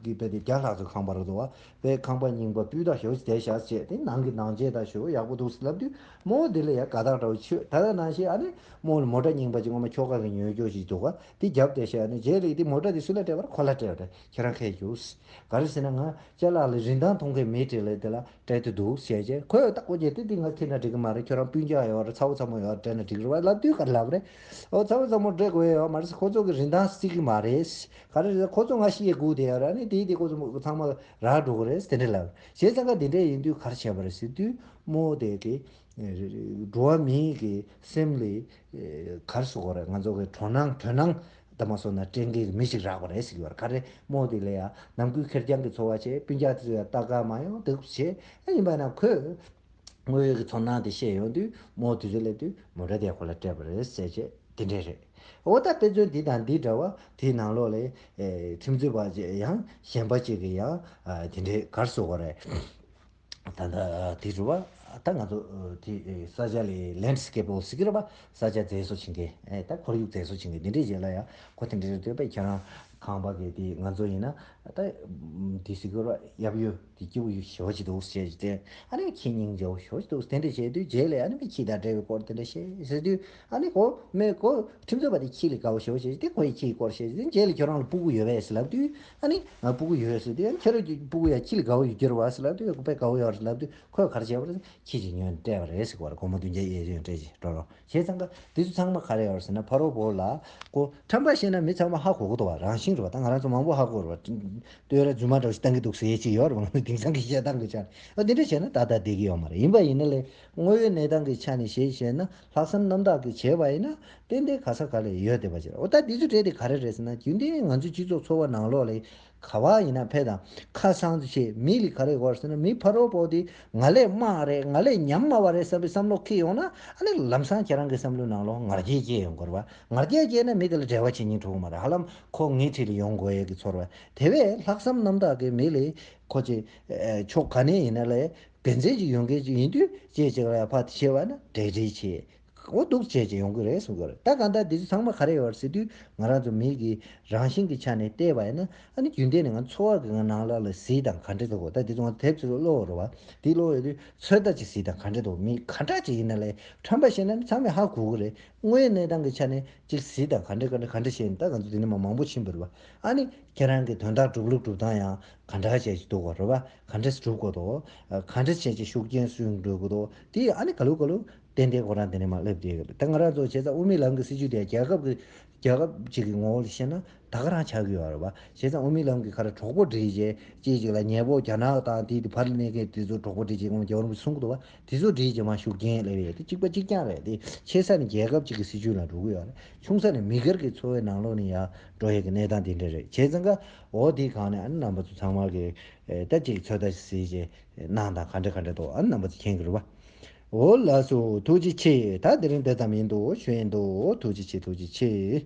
གི་དཔེ་དེ་བརྒྱ་ལྷག་ཙམ་ཁང་པ་རེད་འདུག་བ། པའི་ཁང་པ་རྙིང་པ་སྤུས་དག་ཞེ་པོ་ཅིག་བསྡད་ཤག་བྱས་དེ་ནང་གི་ནང་ཆས་དང་ཞེ་པོ་ཡག་པོ་འདུག་ཟེར་ལབ་དུས་རྨོ་དེ་ལ་ཡ་དགའ་ཐག་འདྲ་བོ་ཆོད། ད་ལྟ་ནང་བཞིན་ཨ་ནི་རྨོ་ལ་མོ་ཊ་རྙིང་པ་ཅིག་སྔོན་མ་ཁྱོ་ག་གི་ཉོས་རྒྱུ་ཞིག་འདུག་ག་དེ་བརྒྱབ་བསྡད་ཤག་ཨ་ནི་རྗེས་ལ་དེ་མོ་ཊ་དེ་སུ་ལ་སྤྲད་པ་རེད། ཁོ་ལ་སྤྲད་པ་རེད། ཁྱེད་རང་ཁས་རྒྱུགས། ག་རེ་ཟེར་ན་ང་ཅ་ལག་ལ་རིན་ཐང་མཐོང་མཁན་མེད་དྲིས་ལས་དེ་ལ། སྤྲད་དུ་འདུག་ཞེས་བྱས་ཁོས་ད་ཁོ་རྗེས་དེ་འདི་ང་ཁྱེད་ན་འགྲིག་གི་མ་རེད། ཁྱོད་རང་སྤུན་ཀྱག་ཡོད་རེད། ཚ་བོ་ཚ་མོ་ཡོད་རེད། སྤྲད་ན་འགྲིག་རེད་བ་ལབ་དུས་ག་རེ་ལབ་རེད། ཨོ་ཚ་བོ་ཚ་མོ་སྤྲད་དགོས་ཡོད་མ་རེད། ཁོ་ཚོ་གི་རིན་ཐང་བརྩི་གི་མ་རེད། ག་རེ་རེད། ཁོ་ཚོ་ང་ཤི་ཡས་སྒུག་བསྡད་ཡོད་རེད། ཨ་ནི་དེ་དེ་ཁོ་ཚོ་ཚང་མ་རག་འགྲོ་གི་རེད་དེ་འདྲ་ལབ་རེད། བྱས་ཙང་ཀ་དེ་འདྲ་ཡིན་དུས་ག་རེ་བྱས་པ་རེད་ཟེར་དུས་རྨོ་དེ་གི་འགྲོ་བ་མིའི་གི་སེམས་ལ་ག་རེ་ཟེར་དགོས་རེད། ང་ཚོ་གི་དོ་སྣང་དོ་སྣང་། ད་མ་སོང་ན་སྤྲད་མཁན་གྱི་མི་ཞིག་རག་པ་རེད་ཟེར་གྱི་ཡོད་རེད། ག་རེ་རྨོ་དེ་ལ་ཡང་ནམ་རྒྱུན་ཁེར་རྐྱང་གི་འཚོ་བ་བྱས། སྤུན་ཀྱག་དེ་ཚོ་ཡང་ལྟ་ག་མ་ཡོང་འདུག་བྱས། ཨ་ཡིན་པ་ན་ཁོས་དངོས་ཡོད་ཀྱི་ཚོར་སྣང་དེ་ཤེས་ཡོང་དུས་རྨོ་དེ་ཚོ་སླེབས་དུས་མོ་ཊ་དེ་ཁོ་ལ་སྤྲད་པ་རེད་ཟེར་བྱས་དེ་འདྲས་རེད། འོ་ད་དཔེ་མཚོན་འདི་དང་འདི་འདྲ་བ་དེའི་ནང་ལོགས་ལ་ཨེ་ཁྲིམས་རྩོད་པ་ཅིག་ཡང་གཞན་པ་ཅིག་གིས་ཡང་ཨ་དེ་འདྲས་ག་རེ་ཟེར་དགོས་རེད། ད་ལྟ་དེ་རུ་བ་ད་ང་ཚོ་དེ་ས་ཆ་ལ་ལེན་སི་ཀེ་པར་ཟེར་གྱི་རེད་པ། ས་ཆ་མཛེས་བཟོ་བྱེད་མཁན། ཨེ་ད་ཁོར་ཡུག་མཛེས་བཟོ་བྱེད་མཁན་འདི་འདྲའི་རྗེས་ལ་ཡང་ཁོ་དེ་འདྲའི་སྡོད་པས་ཁྱེད་རང་ཁང་པ་གི་དེ་ང་ཚོ་ཡིན་ན་ད་དེ་ཟེར་གྱི་རེད་པ། ཡབ་ཡུམ་དེ་སྐྱིད་པོ་ཞེ་པོ་ཅིག་འདུག་ཟེར་བྱས་ཏེ་ཨ་ནི་ཁྱི་སྙིང་རྗེ་པོ་ཞེ་པོ་ཅིག་འདུག་དེ་འདྲ་བྱས་དུས་རྗེས་ལ་ཨ་ནི་མི་ཁྱི་དང་འབྲེལ་བའི་སྐོར་དེ་འདྲ་བཤད་ཟེར་དུས་ཨ་ནི་གོ་མེད་གོ་ཁྲིམས་རྩོད་པ་དེ་ཁྱི་ལ་དགའ་པོ་ཞེ་པོ་བྱས་ཏེ་ཁོ་ཡི་ཁྱི་ཡི་སྐོར་བཤད་ཅིང་རྗེས་ལ་ཁྱོད་རང་ལ་སྤུ་གུ་ཡོད་པས་ཟེར་ལབ་དུས་ཨ་ནི་ང་སྤུ་གུ་ཡོད་ཟེར་དུས་ཨ་ནི་ཁྱེད་རང་གི་སྤུ་གུ་ཡང་ཁྱི་ལ་དགའ་པོ་ཡོད་རྒྱུ་རེད་པ་ཟེར་ལབ་དུས་ཁོ་དཔེ་དགའ་པོ་ཡོད་རེད་ལབ་དུས་ཁོས་ག་རེ་བྱས་པ་རེད། ཁྱི་ཅིག་ཉོས་ནས་སྤྲད་པ་རེད་ཟེར་གོ་རེད། སྒོར་མོ་བདུན་བརྒྱ་གཡས་གཡོན་སྤྲད་ཅིང་འགྲོ་རོགས་བྱས་ཙང་ཀ་དེ་ཚོ་ཚང་མ་ག་རེ་ཡོད་རེད་ཟེར་ན་ཕ་རོལ་པོ་ལ་ཁོ་ཁྲམ་པ་བཤད་ན་མི་ཚང་མ་ཧ་གོ་གི་འདུག་བ། རང་བཞིན་རེད་པ། ད་ང་རང་ཚོ་མང་པོ་ཧ་གོ་རེད་པ། ལྟོས་ར་རྫུན་མ་འདྲ་བོ་ཞིག་བཏང་གི་འདུག་ཟེར་ཡས་ཅིག་ཡོད་རེད་པ། ང་ཚོ་དེང་སང་གི་བཤད་སྟངས་ཀྱི་ཆ་ནས་ཨ་དེ་འདྲ་བྱས་ན་ཏག་ཏག་བསྡད་ཀྱི་ཡོད་མ་རེད། ཡིན་པ་ཡིན་ན་ལས་དངོས་ཡོད་གནས་སྟངས་ཀྱི་ཆ་ནས་བཤད་བཤད་ན་ལྷག་བསམ་རྣམ་དག་གིས་བྱས་པ་ཡིན་ན་ཏན་ཏན་ག་ས་ག་ལ་ཡོད་བསྡད་པ་ཅིག་རེད། འོ་ད་འདི་ཚོ་གྲས་དེ་ག་རེ་རེད་ཟེར་ན་རྒྱུན་ལྡན་ང་ཚོའི་སྤྱི་ཚོགས་འཚོ་བ་ནང་ལོགས་ལ་ག་བ་ཡིན་ན་ཕེ་དང་ཁ་སང་ཚོ་བྱས་མི་ལ་ག་རེ་དགོས་ཟེར་ན་མི་ཕ་རོལ་པོ་དེ་ང་ལས་དམའ་རེད། ང་ལས་ཉམས་དམའ་བ་རེད་བསམ་པའི་བསམ་བློ་འཁྱེར་ཡོང་ན་ཨ་ནི་ལམ་སང་ཁྱེད་རང་གི་བསམ་བློའི་ནང་ལོགས་ང་རྒྱལ་སྐྱེ་ཡོང་གི་རེད་པ། ང་རྒྱལ་སྐྱེས་ན་མི་དེ་ལ་འབྲེལ་བ་བྱེད་སྙིང་བྲོ་གི་མ་རེད། ཧ་ལམ་ཁོ་ངའི་འཁྲིས་ལ་ཡོང་དགོས་ཡས་ཀྱི་ཚོར་བ། དེ་བས་ལྷག་བསམ་རྣམ་དག་གིས་མི་ལ་ཁོ་ཅིག་ཕྱོགས་ག་ནས་ཡིན་ན་ལས་དགེ་མཚན་ཅིག་ཡོང་མཁན་ཅིག་ཡིན་དུས་ཅེས་ཅིག་ལ་ཡ་ཕ་དེ་བྱས་པ་ན་འབྲེལ་འདྲིས་བྱེད། འོ་འདུག་བྱས་བྱས་ཡོང་གི་རེད་གསུང་གི་རེད། ད་གང་ལྟར་འདི་ཚོ་ཚང་མ་ག་རེ་ཡོད་རེད་ཟེར་དུས། ང་རང་ཚོ་མི་གི་རང་བཞིན་གྱི་ཆ་ནས་བལྟས་པ་ཡིན་ན། ཨ་ནི་རྒྱུན་ལྡན་ནས་ང་འཚོ་བ་གི་ང་ནང་ལོགས་ལ་གཟིགས་དང་ག་འདྲ་འདུག་གོ། ད་འདི་ཚོ་ང་དེབ་ཚོ་ཀློག་རེད་བ། དེ་ཀློག་ཡོད་དུས་ཚོད་ལྟ་ཅིག་གཟིགས་དང་ག་འདྲ་འདུག་མི་ག་འདྲ་ཅིག་ཡིན་ན་ལས་ཁྲམ་པ་བཤད་ན་ནི་ཚང་མས་ཧ་གོ་གི་རེད། དངོས་ཡོད་གནས་སྟངས་ཀྱི་ཆ་ནས་ཅིག་གཟིགས་དང་ག་འདྲ་ག་འདྲ་ག་འདྲ་བཤད་ཡིན། ད་ང་ཚོ་འདི་ནས་མ་མང་པོ་ཕྱིན་པ་རེད་བ། ཨ་ནི་ཁྱེད་རང་གི་དོན་དག་སྒྲུབ་ལུགས་སྒྲུབ་སྟངས་ཡང་ག་འདྲ་བྱས་ཅིག་འདུག་གོ་རེད་བ། ག་འདྲས་སྒྲུབ་དགོས་དོ། ག་འདྲས་བྱས་ཀྱི་ཤུགས་རྐྱེན་སུན་འགྲོ་དགོས་དོ། དེ་ཨ་ནི་ག་ལུ་ག་ལུ་ཏན་ཏན་ཁོ་རང་དེ་ནས་མ་སླེབས་དེ་ད་ང་རང་ཚོ་བྱས་ཙང་དབུ་མའི་ལམ་གྱི་སྲིད་བྱུས་དེ་རྒྱལ་ཁབ་ཀྱི་རྒྱལ་ཁབ་ཅིག་གི་ངོ་བོ་ལ་བཤད་ན་ད་ག་རང་ཆགས་ཀྱི་ཡོད་རེད་བ། བྱས་ཙང་དབུ་མའི་ལམ་གྱི་ཁ་ར་གྲོགས་པོ་བསྒྲིགས་རྗེས་ཅིག་ཅིག་ལ་ཉེ་པོ་རྒྱ་ནག་དང་དེ་དེ་ཕར་ལ་གནས་མཁན་དེ་ཚོ་གྲོགས་པོ་བསྒྲིགས་རྗེས་ངོ་རྒྱལ་བ་རིན་པོ་ཆེ་གསུང་གི་འདུག་བ། དེ་ཚོ་བསྒྲིགས་རྗེས་མ་ཤུགས་རྐྱེན་སླེབས་ཡོད་དེ་གཅིག་པ་གཅིག་རྐྱང་རེད། དེ་ཆེ་ས་ནས་རྒྱལ་ཁབ་ཅིག་གི་སྲིད་བྱུས་ལ་འགྲོ་གི་ཡོད་རེད། ཆུང་ས་ནས་མི་སྒེར་གྱི་འཚོ་བའི་ནང་ལོགས་ནས་ཡར་འགྲོ་ཡས་ཀྱི་གནས་སྟངས་དེ་འདྲ་རེད། བྱས་ཙང་ཀ་འོ་དེའི་སྒང་ནས་ཨ་ནི་རྣམ་པ་ཚོ་ཚང་མ་གི་ཨེ་ད་ཅིག་ཚོད་ལྟ་ཞིག་གཟིགས་རྗེས་གནང་དང་ག་འདྲ་ག་འདྲ་འདུག་ཨ་ནི་རྣམ་པ་ཚོ་མཁྱེན་གྱི་རེད་བ། འོ་ལགས་སོ། ཐུགས་རྗེ་ཆེ། ད་དེ་རིང་དེ་ཙམ་ཡིན་འདུག་ཞུ་ཡིན་འདུག་ཐུགས་རྗེ་ཆེ། ཐུགས་རྗེ་ཆེ།